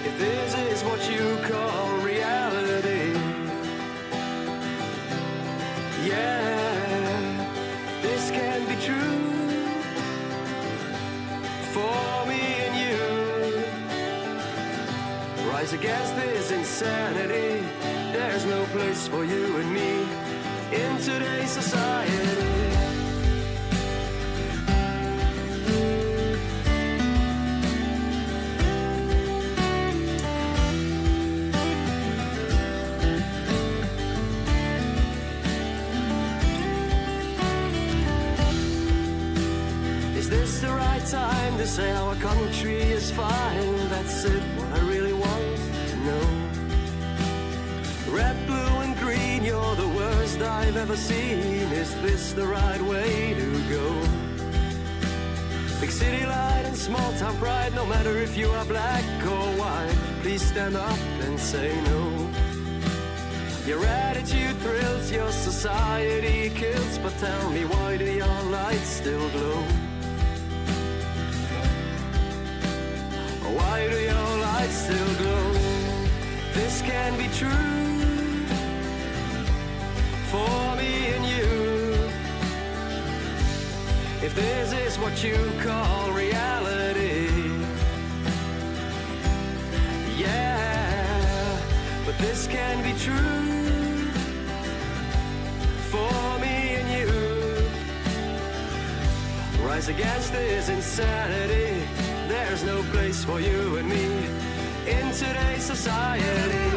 If this is what you call reality, yeah, this can be true for me and you. Rise against this insanity. There's no place for you and me in today's society. Is this the right time to say our country is fine? That's it, what I really want to know. Red, blue and green, you're the worst I've ever seen. Is this the right way to go? Big city light and small town pride, no matter if you are black or white, please stand up and say no. Your attitude thrills, your society kills, but tell me why do your lights still glow? Why do your lights still glow? This can be true for me and you. If this is what you call reality, yeah, but this can be true for me and you. Rise against this insanity. There's no place for you and me in today's society.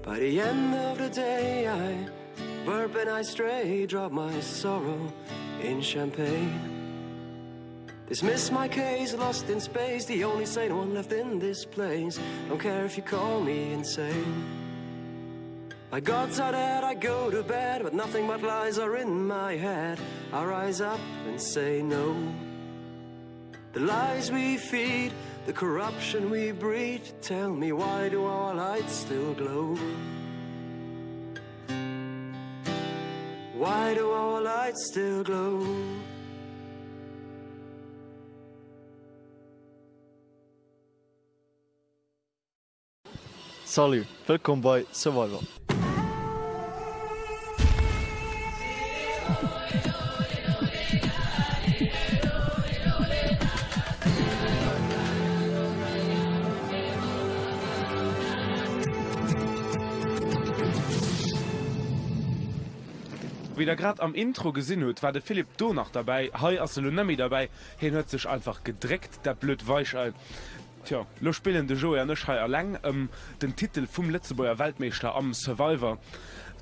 By the end of the day I burp and I stray, drop my sorrow in champagne. Dismiss my case, lost in space, the only sane one left in this place. Don't care if you call me insane. My gods are dead, I go to bed, but nothing but lies are in my head. I rise up and say no. The lies we feed, the corruption we breed, tell me why do our lights still glow? Why do our lights still glow? Salut, wëllkomm bei Survivor. Wéi der grad am Intro gesinn hutt, war de Philippe do nach derbäi. Hei ass e lo net méi derbäi. Hien huet sech einfach gedréckt, dat blöd Weichei. Tjo, lo spillen de Joé an ech hei alleng ëm den Titel vum Lëtzebuerger Weltmeeschter am Survivor.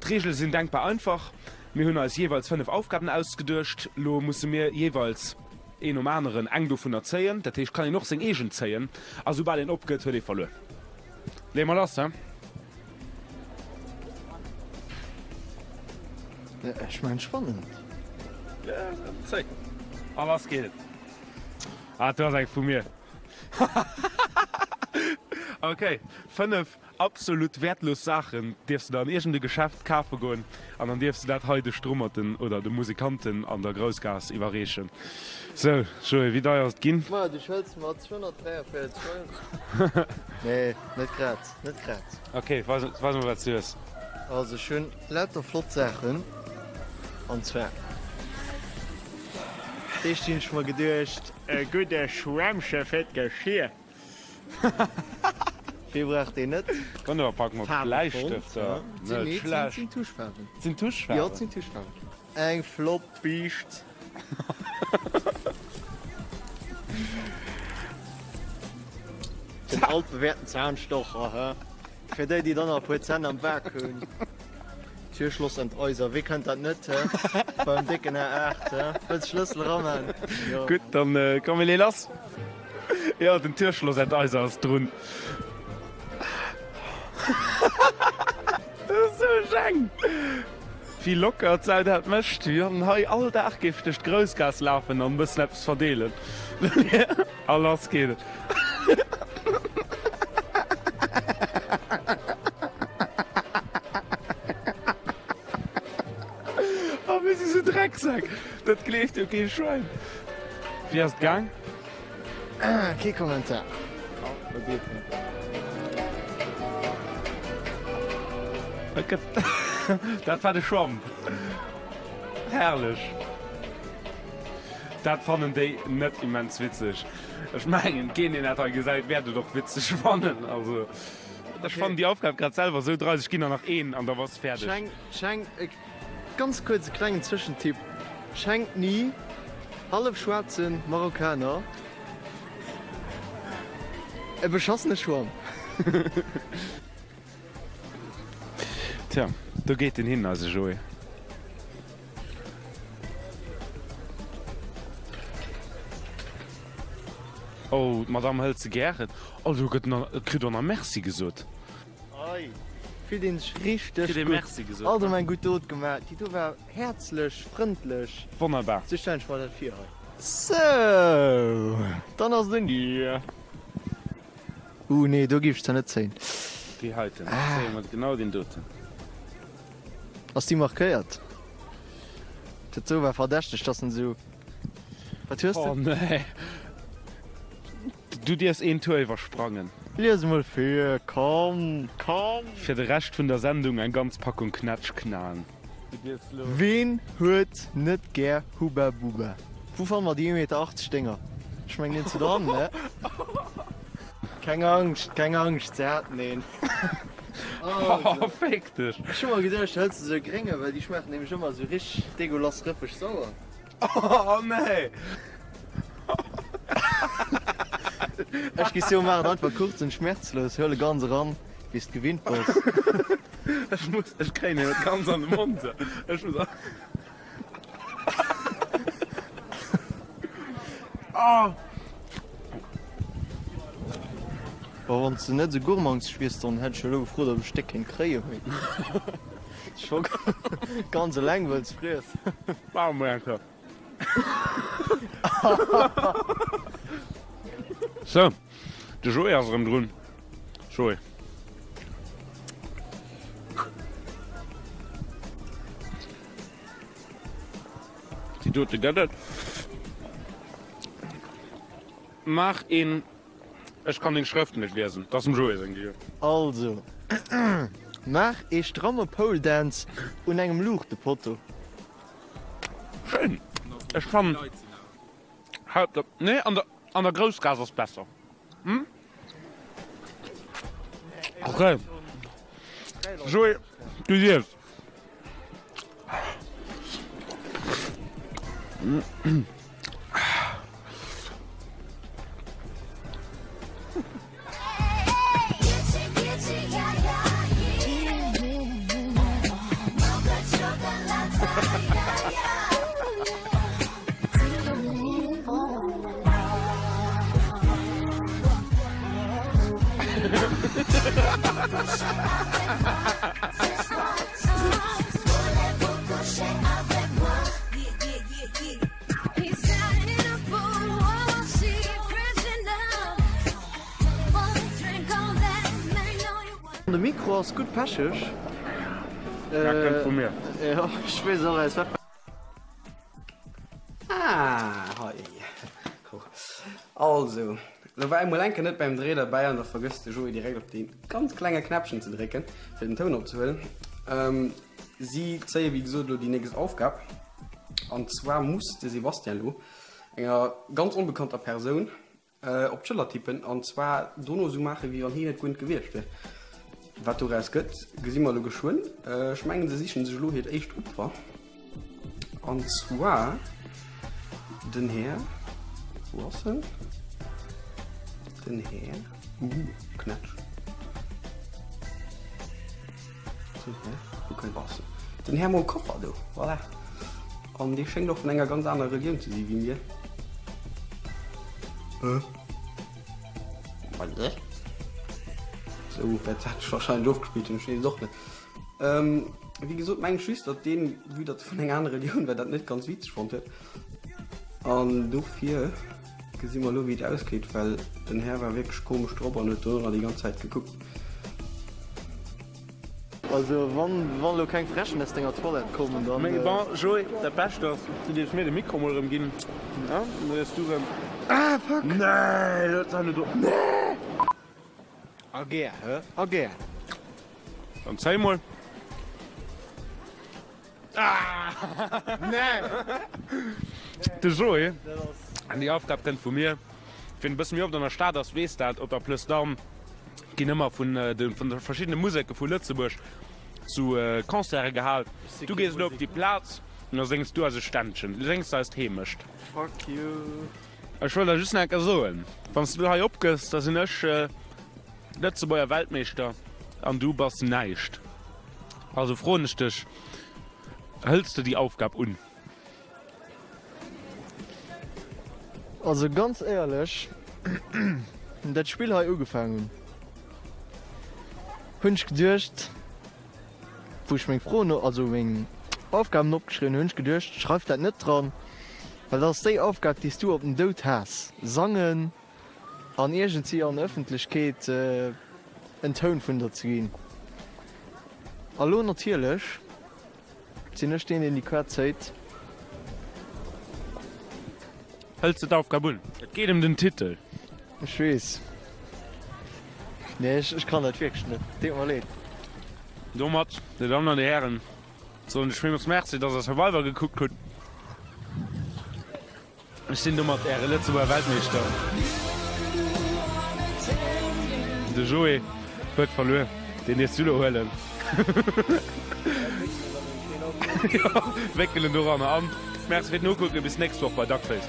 D'Reegele sinn denkbar einfach, Mir hunn eis jeeweils 5 Aufgaben ausgeduecht. Lo musse mir jeeweils een nom aneren eng dovunner zéien. Dat heescht, kann een och seng eegen zéien a soubal een opgëtt, huet ee verluer. Leeë mer lass, he? Ech mengen spannend. Zéi a lass geet et. Ah, do ass eng vu mir. Ok, 5. Absolut wäertlos Saachen dierfs de der an iergend e Geschäft kafe goen an dann dierfs de dat hei de Strummerten oder de Musikanten an der Groussgaass iwwerreechen. Sou, Joé, wéi deier ass et ginn? Maja, du schëlls mer 243 Euro. Nee, net grad, net grad. Ok, weis weis mol wat s du hues. Also ech hunn lauter flott Saachen an zwar d'éischt hunn ech mer geduecht, e gudde Schwämmche fir d'Geschier. Wee brauch deen net? Komm do pack mer Bläistëfter. Net schlecht. Sinn Tuschfaarwen. Sinn Tuschfaarwen? Jo, sinn Tuschfaarwen. Eng flott Biischt. Den altbewährten Zahnstocher, hä? Fir déi, déi dann nach e puer Zänn am Bak hunn. Türschlossenteiser, wee kennt dat net, hä? Beim décken A8, hä? Wëlls Schlëssel eramaachen? Jo. Gutt, dann komm mir lee lass. Jo, den Türschlossenteiser ass drun. Dat ass sou scheng! Wéi locker d'Sau dat mécht. Wéi wann en hei all Dag géif duerch d'Groussgaass lafen an e bëssen eppes verdeelen. A lass geet et. Oh, mir si sou Drecksäck, dat gleeft jo kee Schwäin. Wéi ass et gaang? Kee Kommentar. Dat war de Schwamm. Herrlech. Dat fannen déi net immens witzeg. Ech mengen, keen deen dat hei gesäit, wäert et och witzeg fannen. Also ech fannen déi Aufgab grad selwer esou dreiseg. Ech ginn der nach een an da bass fäerdeg. Schenk e ganz kuerze klengen Zwëschentipp, Schenk ni hallef schwaarze Marokkaner e beschassene Schwamm. Tja, do geet en hin, eise Joé. Oh, d'Madame hëlt se gären. Oh, do gëtt nach, kritt och nach Merci gesot. Ei, fillt een sech richteg Kritt ee gutt. Merci gesot, Alt ne? erëm eng gutt Dot gemaach. Déi do war häerzlech, frëndlech. Wonnerbar. Sou stellen ech mer dat vir hei. Sou, dann ass et un dir. Uh nee, do giff ech zwar net zéien. Déi heiten, zéie mer genau deen doten. Ass déi markéiert? Dat do war verdächteg, dass en sou. Wat hues de? Oh nee. Du dierfs een Tour iwwersprangen. Lies emol vir, komm, komm! Fir de Rescht vun der Sendung eng ganz Packung Knätschknaen. Ween huet net gär Hubba Bubba? Wou fanne mer déi 1,80 Meter Dénger? Ech mengen deen zu dran, ne? Keng Angscht, keng Angscht, se haten een. Oh, féck dech! Ech hu mer geduecht, du hëls esou e grénge, well déi schmaachen nämlech ëmmer esou richteg deguelass rëppeg sauer. Oh nee! Ech gi sou, maach et einfach kurz und schmerzlos, huel e ganz eran, wéi s de gewinnt bass. Ech muss, ech kréien en net ganz an de Mond. Ech muss. Oh! Bon, wann s de net esou gourmangzeg wiers, dann hätt ech jo elo gefrot, ob ech e Stéck kéint kréien, mee scho ganz eleng wëlls friessen. Maache mer eng Kéier. Sou, de Joé ass erëm drun. Joé. Déi dote gëtt et. Maach een, ech kann deng Schrëft net liesen, 't ass dem Joé seng Dier. Also, maach ee stramme Pole Dance un engem Luuchtepotto. Schéin! Ech fannen Haupt, nee an der an der Groussgaass ass besser. Hm? Okay. Joé, du dierfs. ass gutt pecheg. Dat kënnt vu mir. Jo, ech weess och aus wat. Ah, hei. Also, lo war emol enke net beim Dréi derbäi an da vergësst de Joé direkt op dee ganz klenge Knäppchen ze drécken, fir den Toun opzehuelen. Ähm, si zéie wéi gesot elo déi nächst Aufgab. An zwar muss de Sebastian lo enger ganz onbekannter Persoun Op d'Schëller tippen an zwar dono esou maachen, wéi wann hien et guer net gewiescht wier. Wat doraus gëtt, gesi mer elo geschwënn. Ech mengen, se sichen sech elo hiert éischt Opfer. An zwar den Här, wou ass en? Den Här, uh, Knätsch. Den Här, wou kënnt ass en? Den Här mam Koffer do, voilà. An dee schéngt och vun enger ganz anerer Relioun ze si wéi mir. Hä? Sou wäert dat sech wahrscheinlech ofgespillt hunn, ech weess et och net. Ähm, wéi gesot mengen ech just, datt deen, vue datt e vun enger anerer Relioun war, dat net ganz witzeg fonnt huet. An dofir gesi mer elo wéi et ausgeet, well den Här war wierklech komesch drop an huet dono nach déi ganz Zäit gekuckt. Also wann wann elo keng Fräschen aus denger Toilette kommen, dann. Mee bon Joé, dat Bescht ass, du dierfs mir de Mikro mol erëm ginn, an da dierfs du erëm. Ah fuck! Nee, dat war net op. Nee! A gär, hë? A gär. Dann zéi mol. Nee! De Joé, an déi Aufgab kënnt vu mir, wien e bësse méi oft an der Stad ass, weess dat, op der Plëss d'Armes ginn ëmmer vun de vun de verschiddene Museke vu Lëtzebuerg sou Concerte gehal. Du gees elo op déi Plaz an da séngs du eis e Ständchen, du séngs eis d'Heemecht. Fuck you! Ech wëll der just nach eng Kéier soen, wann s du hei opgëss, da sinn ech Lëtzebuerger Weltmeeschter an du bass näischt. Also froen ech dech, Hëls de déi Aufgab un? Also ganz éierlech, wéi dat Spill hei ugefaang hunn, hunn ech geduecht, wou ech meng Froen, also meng Aufgaben opgeschriwwen hunn, hunn ech geduecht, schreif dat net dran, well dat ass déi Aufgab, déi s du op den Doud haass, sangen an iergendwéi an der Ëffentlechkeet en Toun vun der ze ginn. A lo natierlech sinn ech deen, deen déi Quer zéit. Hëls de d'Aufgab un? Et geet ëm den Titel. Ech weess. Nee, ech kann dat wierklech net. Deet mer leed. Domat, Dir Dammen an Dir Hären, soen ech villmools Merci, dass Der Survivor gekuckt hutt. Ech sinn domat äre Lëtzebuerger Weltmeeschter. De Joé huet verluer, deen dierfs du lo huelen. Jo, wéckel en doranner an. Merci fir d'Nokucken, bis d'nächst Woch bei Duckface.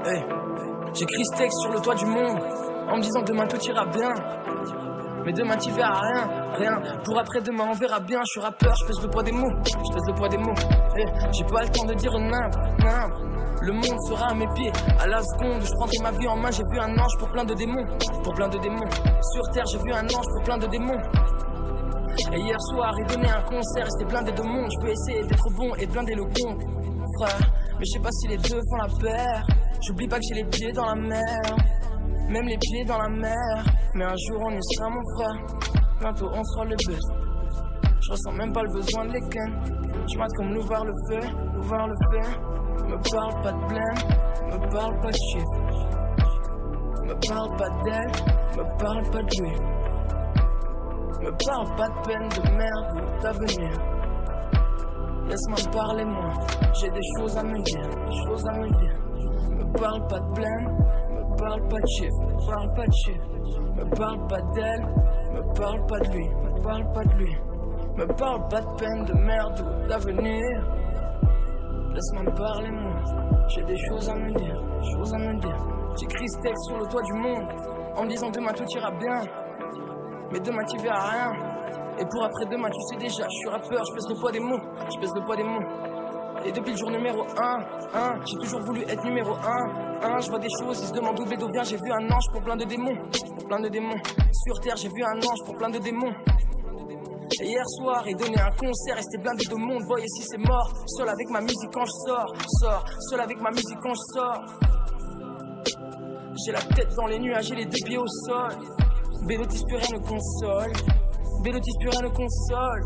Hey, j'écris ce texte sur le toit du monde en me disant demain tout ira bien. Mais demain tu verras rien, rien. Pour après-demain on verra bien. Je suis rappeur, je pèse le poids des mots, je pèse le poids des mots. Hey, j'ai pas le temps de dire nimp, nimp. Le monde sera à mes pieds. À la seconde, je prendrai ma vie en main. J'ai vu un ange pour plein de démons, pour plein de démons. Sur terre, j'ai vu un ange pour plein de démons. Et hier soir, il donnait un concert et c'était blindé de monde. Je peux essayer d'être bon et blinder le compte, frère. Mais je sais pas si les deux font la paire. J'oublie pas que j'ai les pieds dans la mer. Même les pieds dans la mer. Mais un jour on y sera, mon frère. Bientôt on sera le best. Je ressens même pas le besoin de les ken. Je mate comme l'ouvert le feu, l'ouvert le feu. Me parle pas de blême, me parle pas de chiffres. Me parle pas d'elle, me parle pas de lui. Me parle pas de peine de merde ou d'avenir. Laisse-moi parler moi, j'ai des choses à me dire, des choses à me dire. Me parle pas de blême, me parle pas de chiffres, me parle pas de chiffres. Me parle pas d'elle, me parle pas de lui, me parle pas de lui. Me parle pas de peine de merde ou d'avenir. Laisse-moi me parler moi, j'ai des choses à me dire, des choses à me dire. J'écris ce texte sur le toit du monde, en me disant demain tout ira bien. Mais demain tu verras rien. Et pour après-demain, tu sais déjà, je suis rappeur, je pèse le poids des mots, je pèse le poids des mots. Et depuis le jour numéro 1, 1, j'ai toujours voulu être numéro 1, 1. Je vois des choses, ils se demandent où Bédo vient. J'ai vu un ange pour plein de démons, pour plein de démons. Sur terre, j'ai vu un ange pour plein de démons. Et hier soir, il donnait un concert et c'était blindé de monde. Boy, et si c'est mort, seul avec ma musique quand je sors, sors, seul avec ma musique quand je sors. J'ai la tête dans les nuages et les deux pieds au sol. Bélotis plus rien ne console. Bélotis plus rien ne console.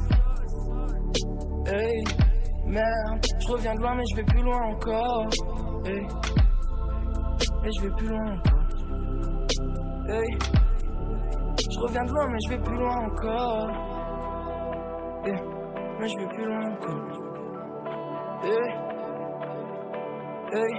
Hey, merde, je reviens de loin mais je vais plus loin encore. Hey, mais je vais plus loin encore. Hey, je reviens de loin mais je vais plus loin encore. Hey, mais je vais plus loin encore. Hey, hey.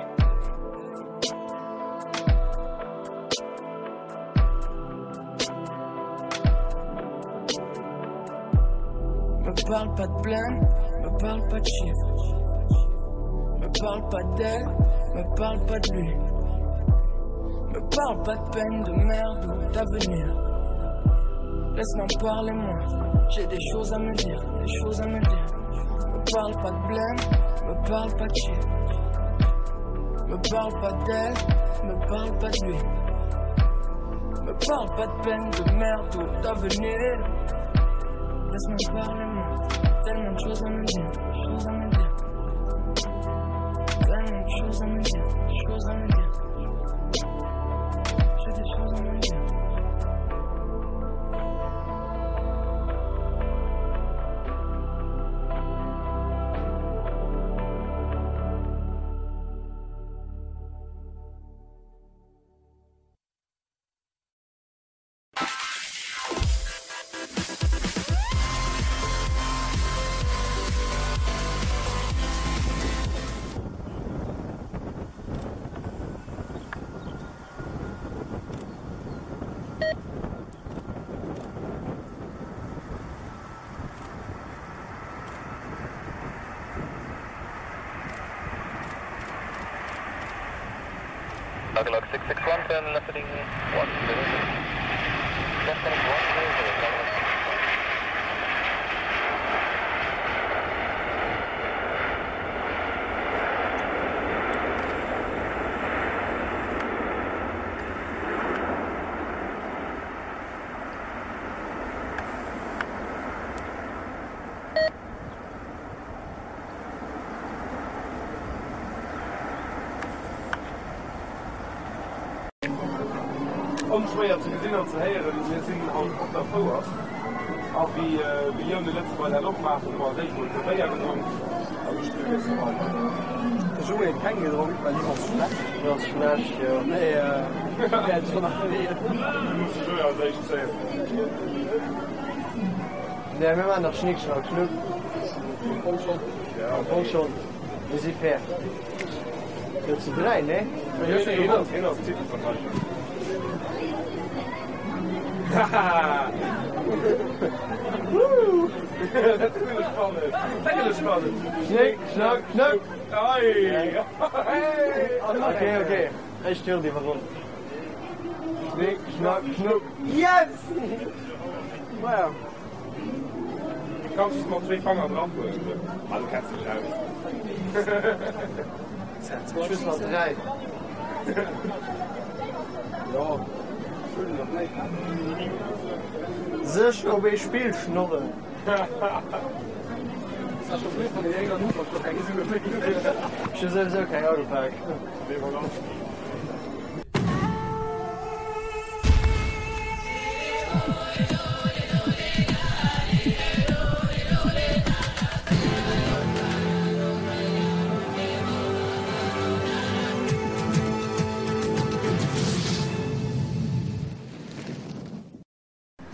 Me parle pas de blême, me parle pas de chiffres. Me parle pas d'elle, me parle pas de lui. Me parle pas de peine, de merde ou d'avenir. Laisse-moi parler moi, j'ai des choses à me dire, des choses à me dire. Me parle pas de blême, me parle pas de chiffres. Me parle pas d'elle, me parle pas de lui. Me parle pas de peine, de merde ou d'avenir. Laisse-moi parler moi, tellement de choses à me dire, choses à me dire. Tellement de choses à me dire, choses à me dire. J'ai des choses à me dire. Tagalog 661, turn left heading 100. Left heading 100, Tagalog 661. Onschwéier ze gesinn an ze héieren, mir sinn haut op der Fouer a wéi Millioune Lëtzebuerger dat och maachen, hu mer als éischt mol e Béier gedronk a du spills nees weider. De Joé huet keng gedronk, well him ass schlecht. Mir ass schlecht, jo. Mee wäert scho nach gleeën. Du muss de Joé als éischt zéien. Nee, mir maachen nach Schnick, Schnack, Schnuck. Am Fong schonn. Am Fong schonn. Mir si fair. Jo, zu 3, nee? Hien ass Titelverteideger. Haha! Dat gëtt elo spannend! Dat gëtt elo spannend! Schnick, schnack, schnuck! Ei! Ok, ok, éischt Hürd iwwerwonn. Schnick, schnack, schnuck! Yes! Maja. Kanns just mat zwéi Fanger drafueren. Ah, du kenns dech aus. Ech just mat 3. Jo, ech hunn nach méi. Sech op ee Spill schnorren. Ech hu souwisou keng agepak.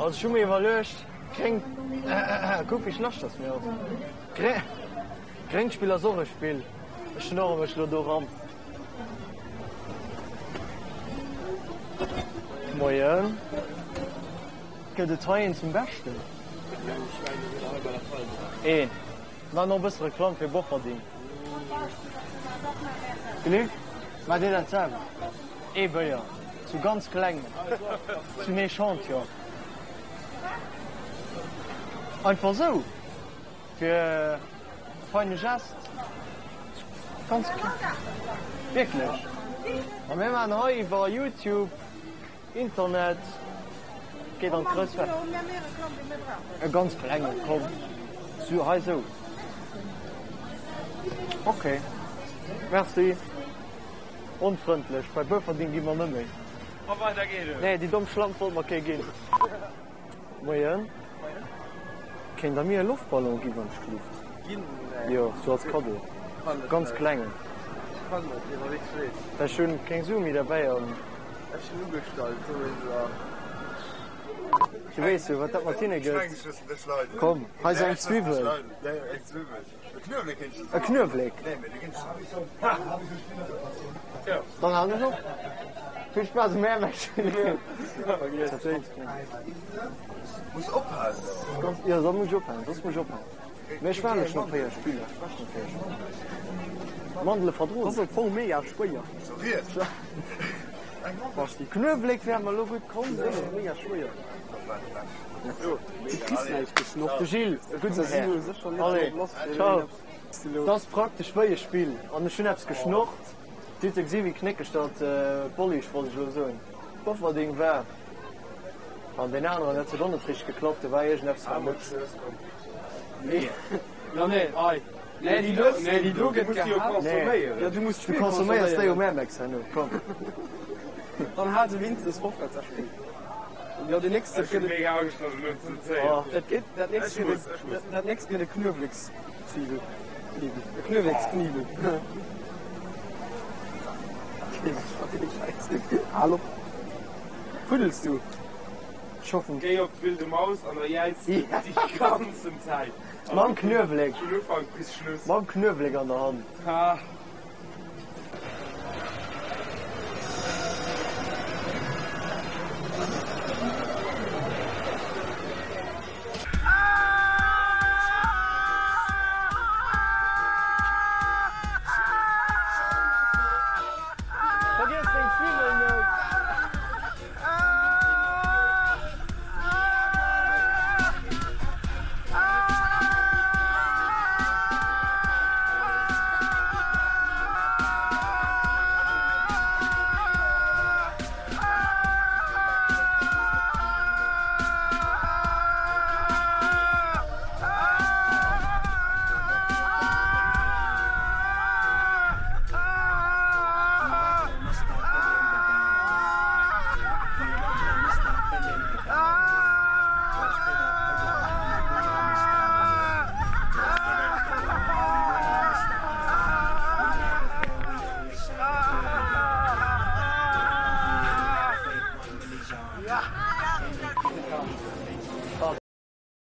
Also ech hu mir iwwerluecht, gréng, kuck wéi schlecht dass mir ass, gré, gréngt Spill ass och e Spill, ech schnorre mech lo do ran. Moien. Gëtt et hei een zum Beschten? Een. Maachen och e bësse Reklamm fir Bofferding. Luc, maacht dir dat selwer? Ee Béier, sou ganz klengen, zum Echantillon. Einfach sou, fir e feine Gest. Ganz Wierklech? Ma mir maachen hei iwwer Youtube, Internet, geet an d'grouss Welt. E ganz klengen, komm. Su, hei sou. Ok. Merci. Onfrëndlech. Bei Bouferding gi mer net méi. A weider geet et. Nee, déi domm Schlamp wollt mer kee ginn. Moien. Kéint der mir e Loftballon gi wann ech gelift? Ginn? Nee. Jo, sou als Kaddo. Kann ech Ganz net. klengen. Ech kann net, iwwer wéi zweet. Well ech hunn keng Sue méi derbäi an. Ech sinn ugestallt, sowieso. Du weess jo wat dat mat hinne gëtt. Komm, hei ass eng Zwiwwel. E Knuewléck. Dann halen ech op. Vill Spaass um Aermännchen. Muss ophalen. Jo, da muss ech ophalen, soss muss ech ophalen. Mee ech war lech nach 4 Spiller. Ech war nach 4 Spiller. Mandele verdroen. Dat ass am Fong mega schwéier. Knuewléck wär mer elo gutt komm, dat ass mega schwéier. Du kriss näischt geschnuppt. De Gilles, e gudden Här. Allez, ciao. Dat ass praktesch wéi e Spill. An ech hunn eppes geschnorrt. Dir hutt jo gesi wéi knéckeg dat Bollig, wollt ech elo soen, Bofferding war. An deen aneren huet sech och net richteg geklappt, do war iergendeppes war net. Jo nee, ei. Nee, déi do, nee, déi do gëtt gehat. Nee, Jo, du muss du konsuméiers déi um Airmax herno, komm. Dann hal se wéinstens vorwärts a Spill. Jo, deen nächste Ech hu kritt e. mega Angscht, dass elo ze zéien. Dat geet, dat nächst Ech kritt e, muss, ech muss. dat nächst kritt e Knuewelekszwiwwel. Kniwwel. E Knuewelekskniwwel. Hal op. Fuddels du? Ech hoffen. Géi op d'Wilde Maus an da jäiz de déi ganzen Zäit. Mam Knuewelek. Vun Ufank bis Schluss. Mam Knuewelek an der Hand. Ha.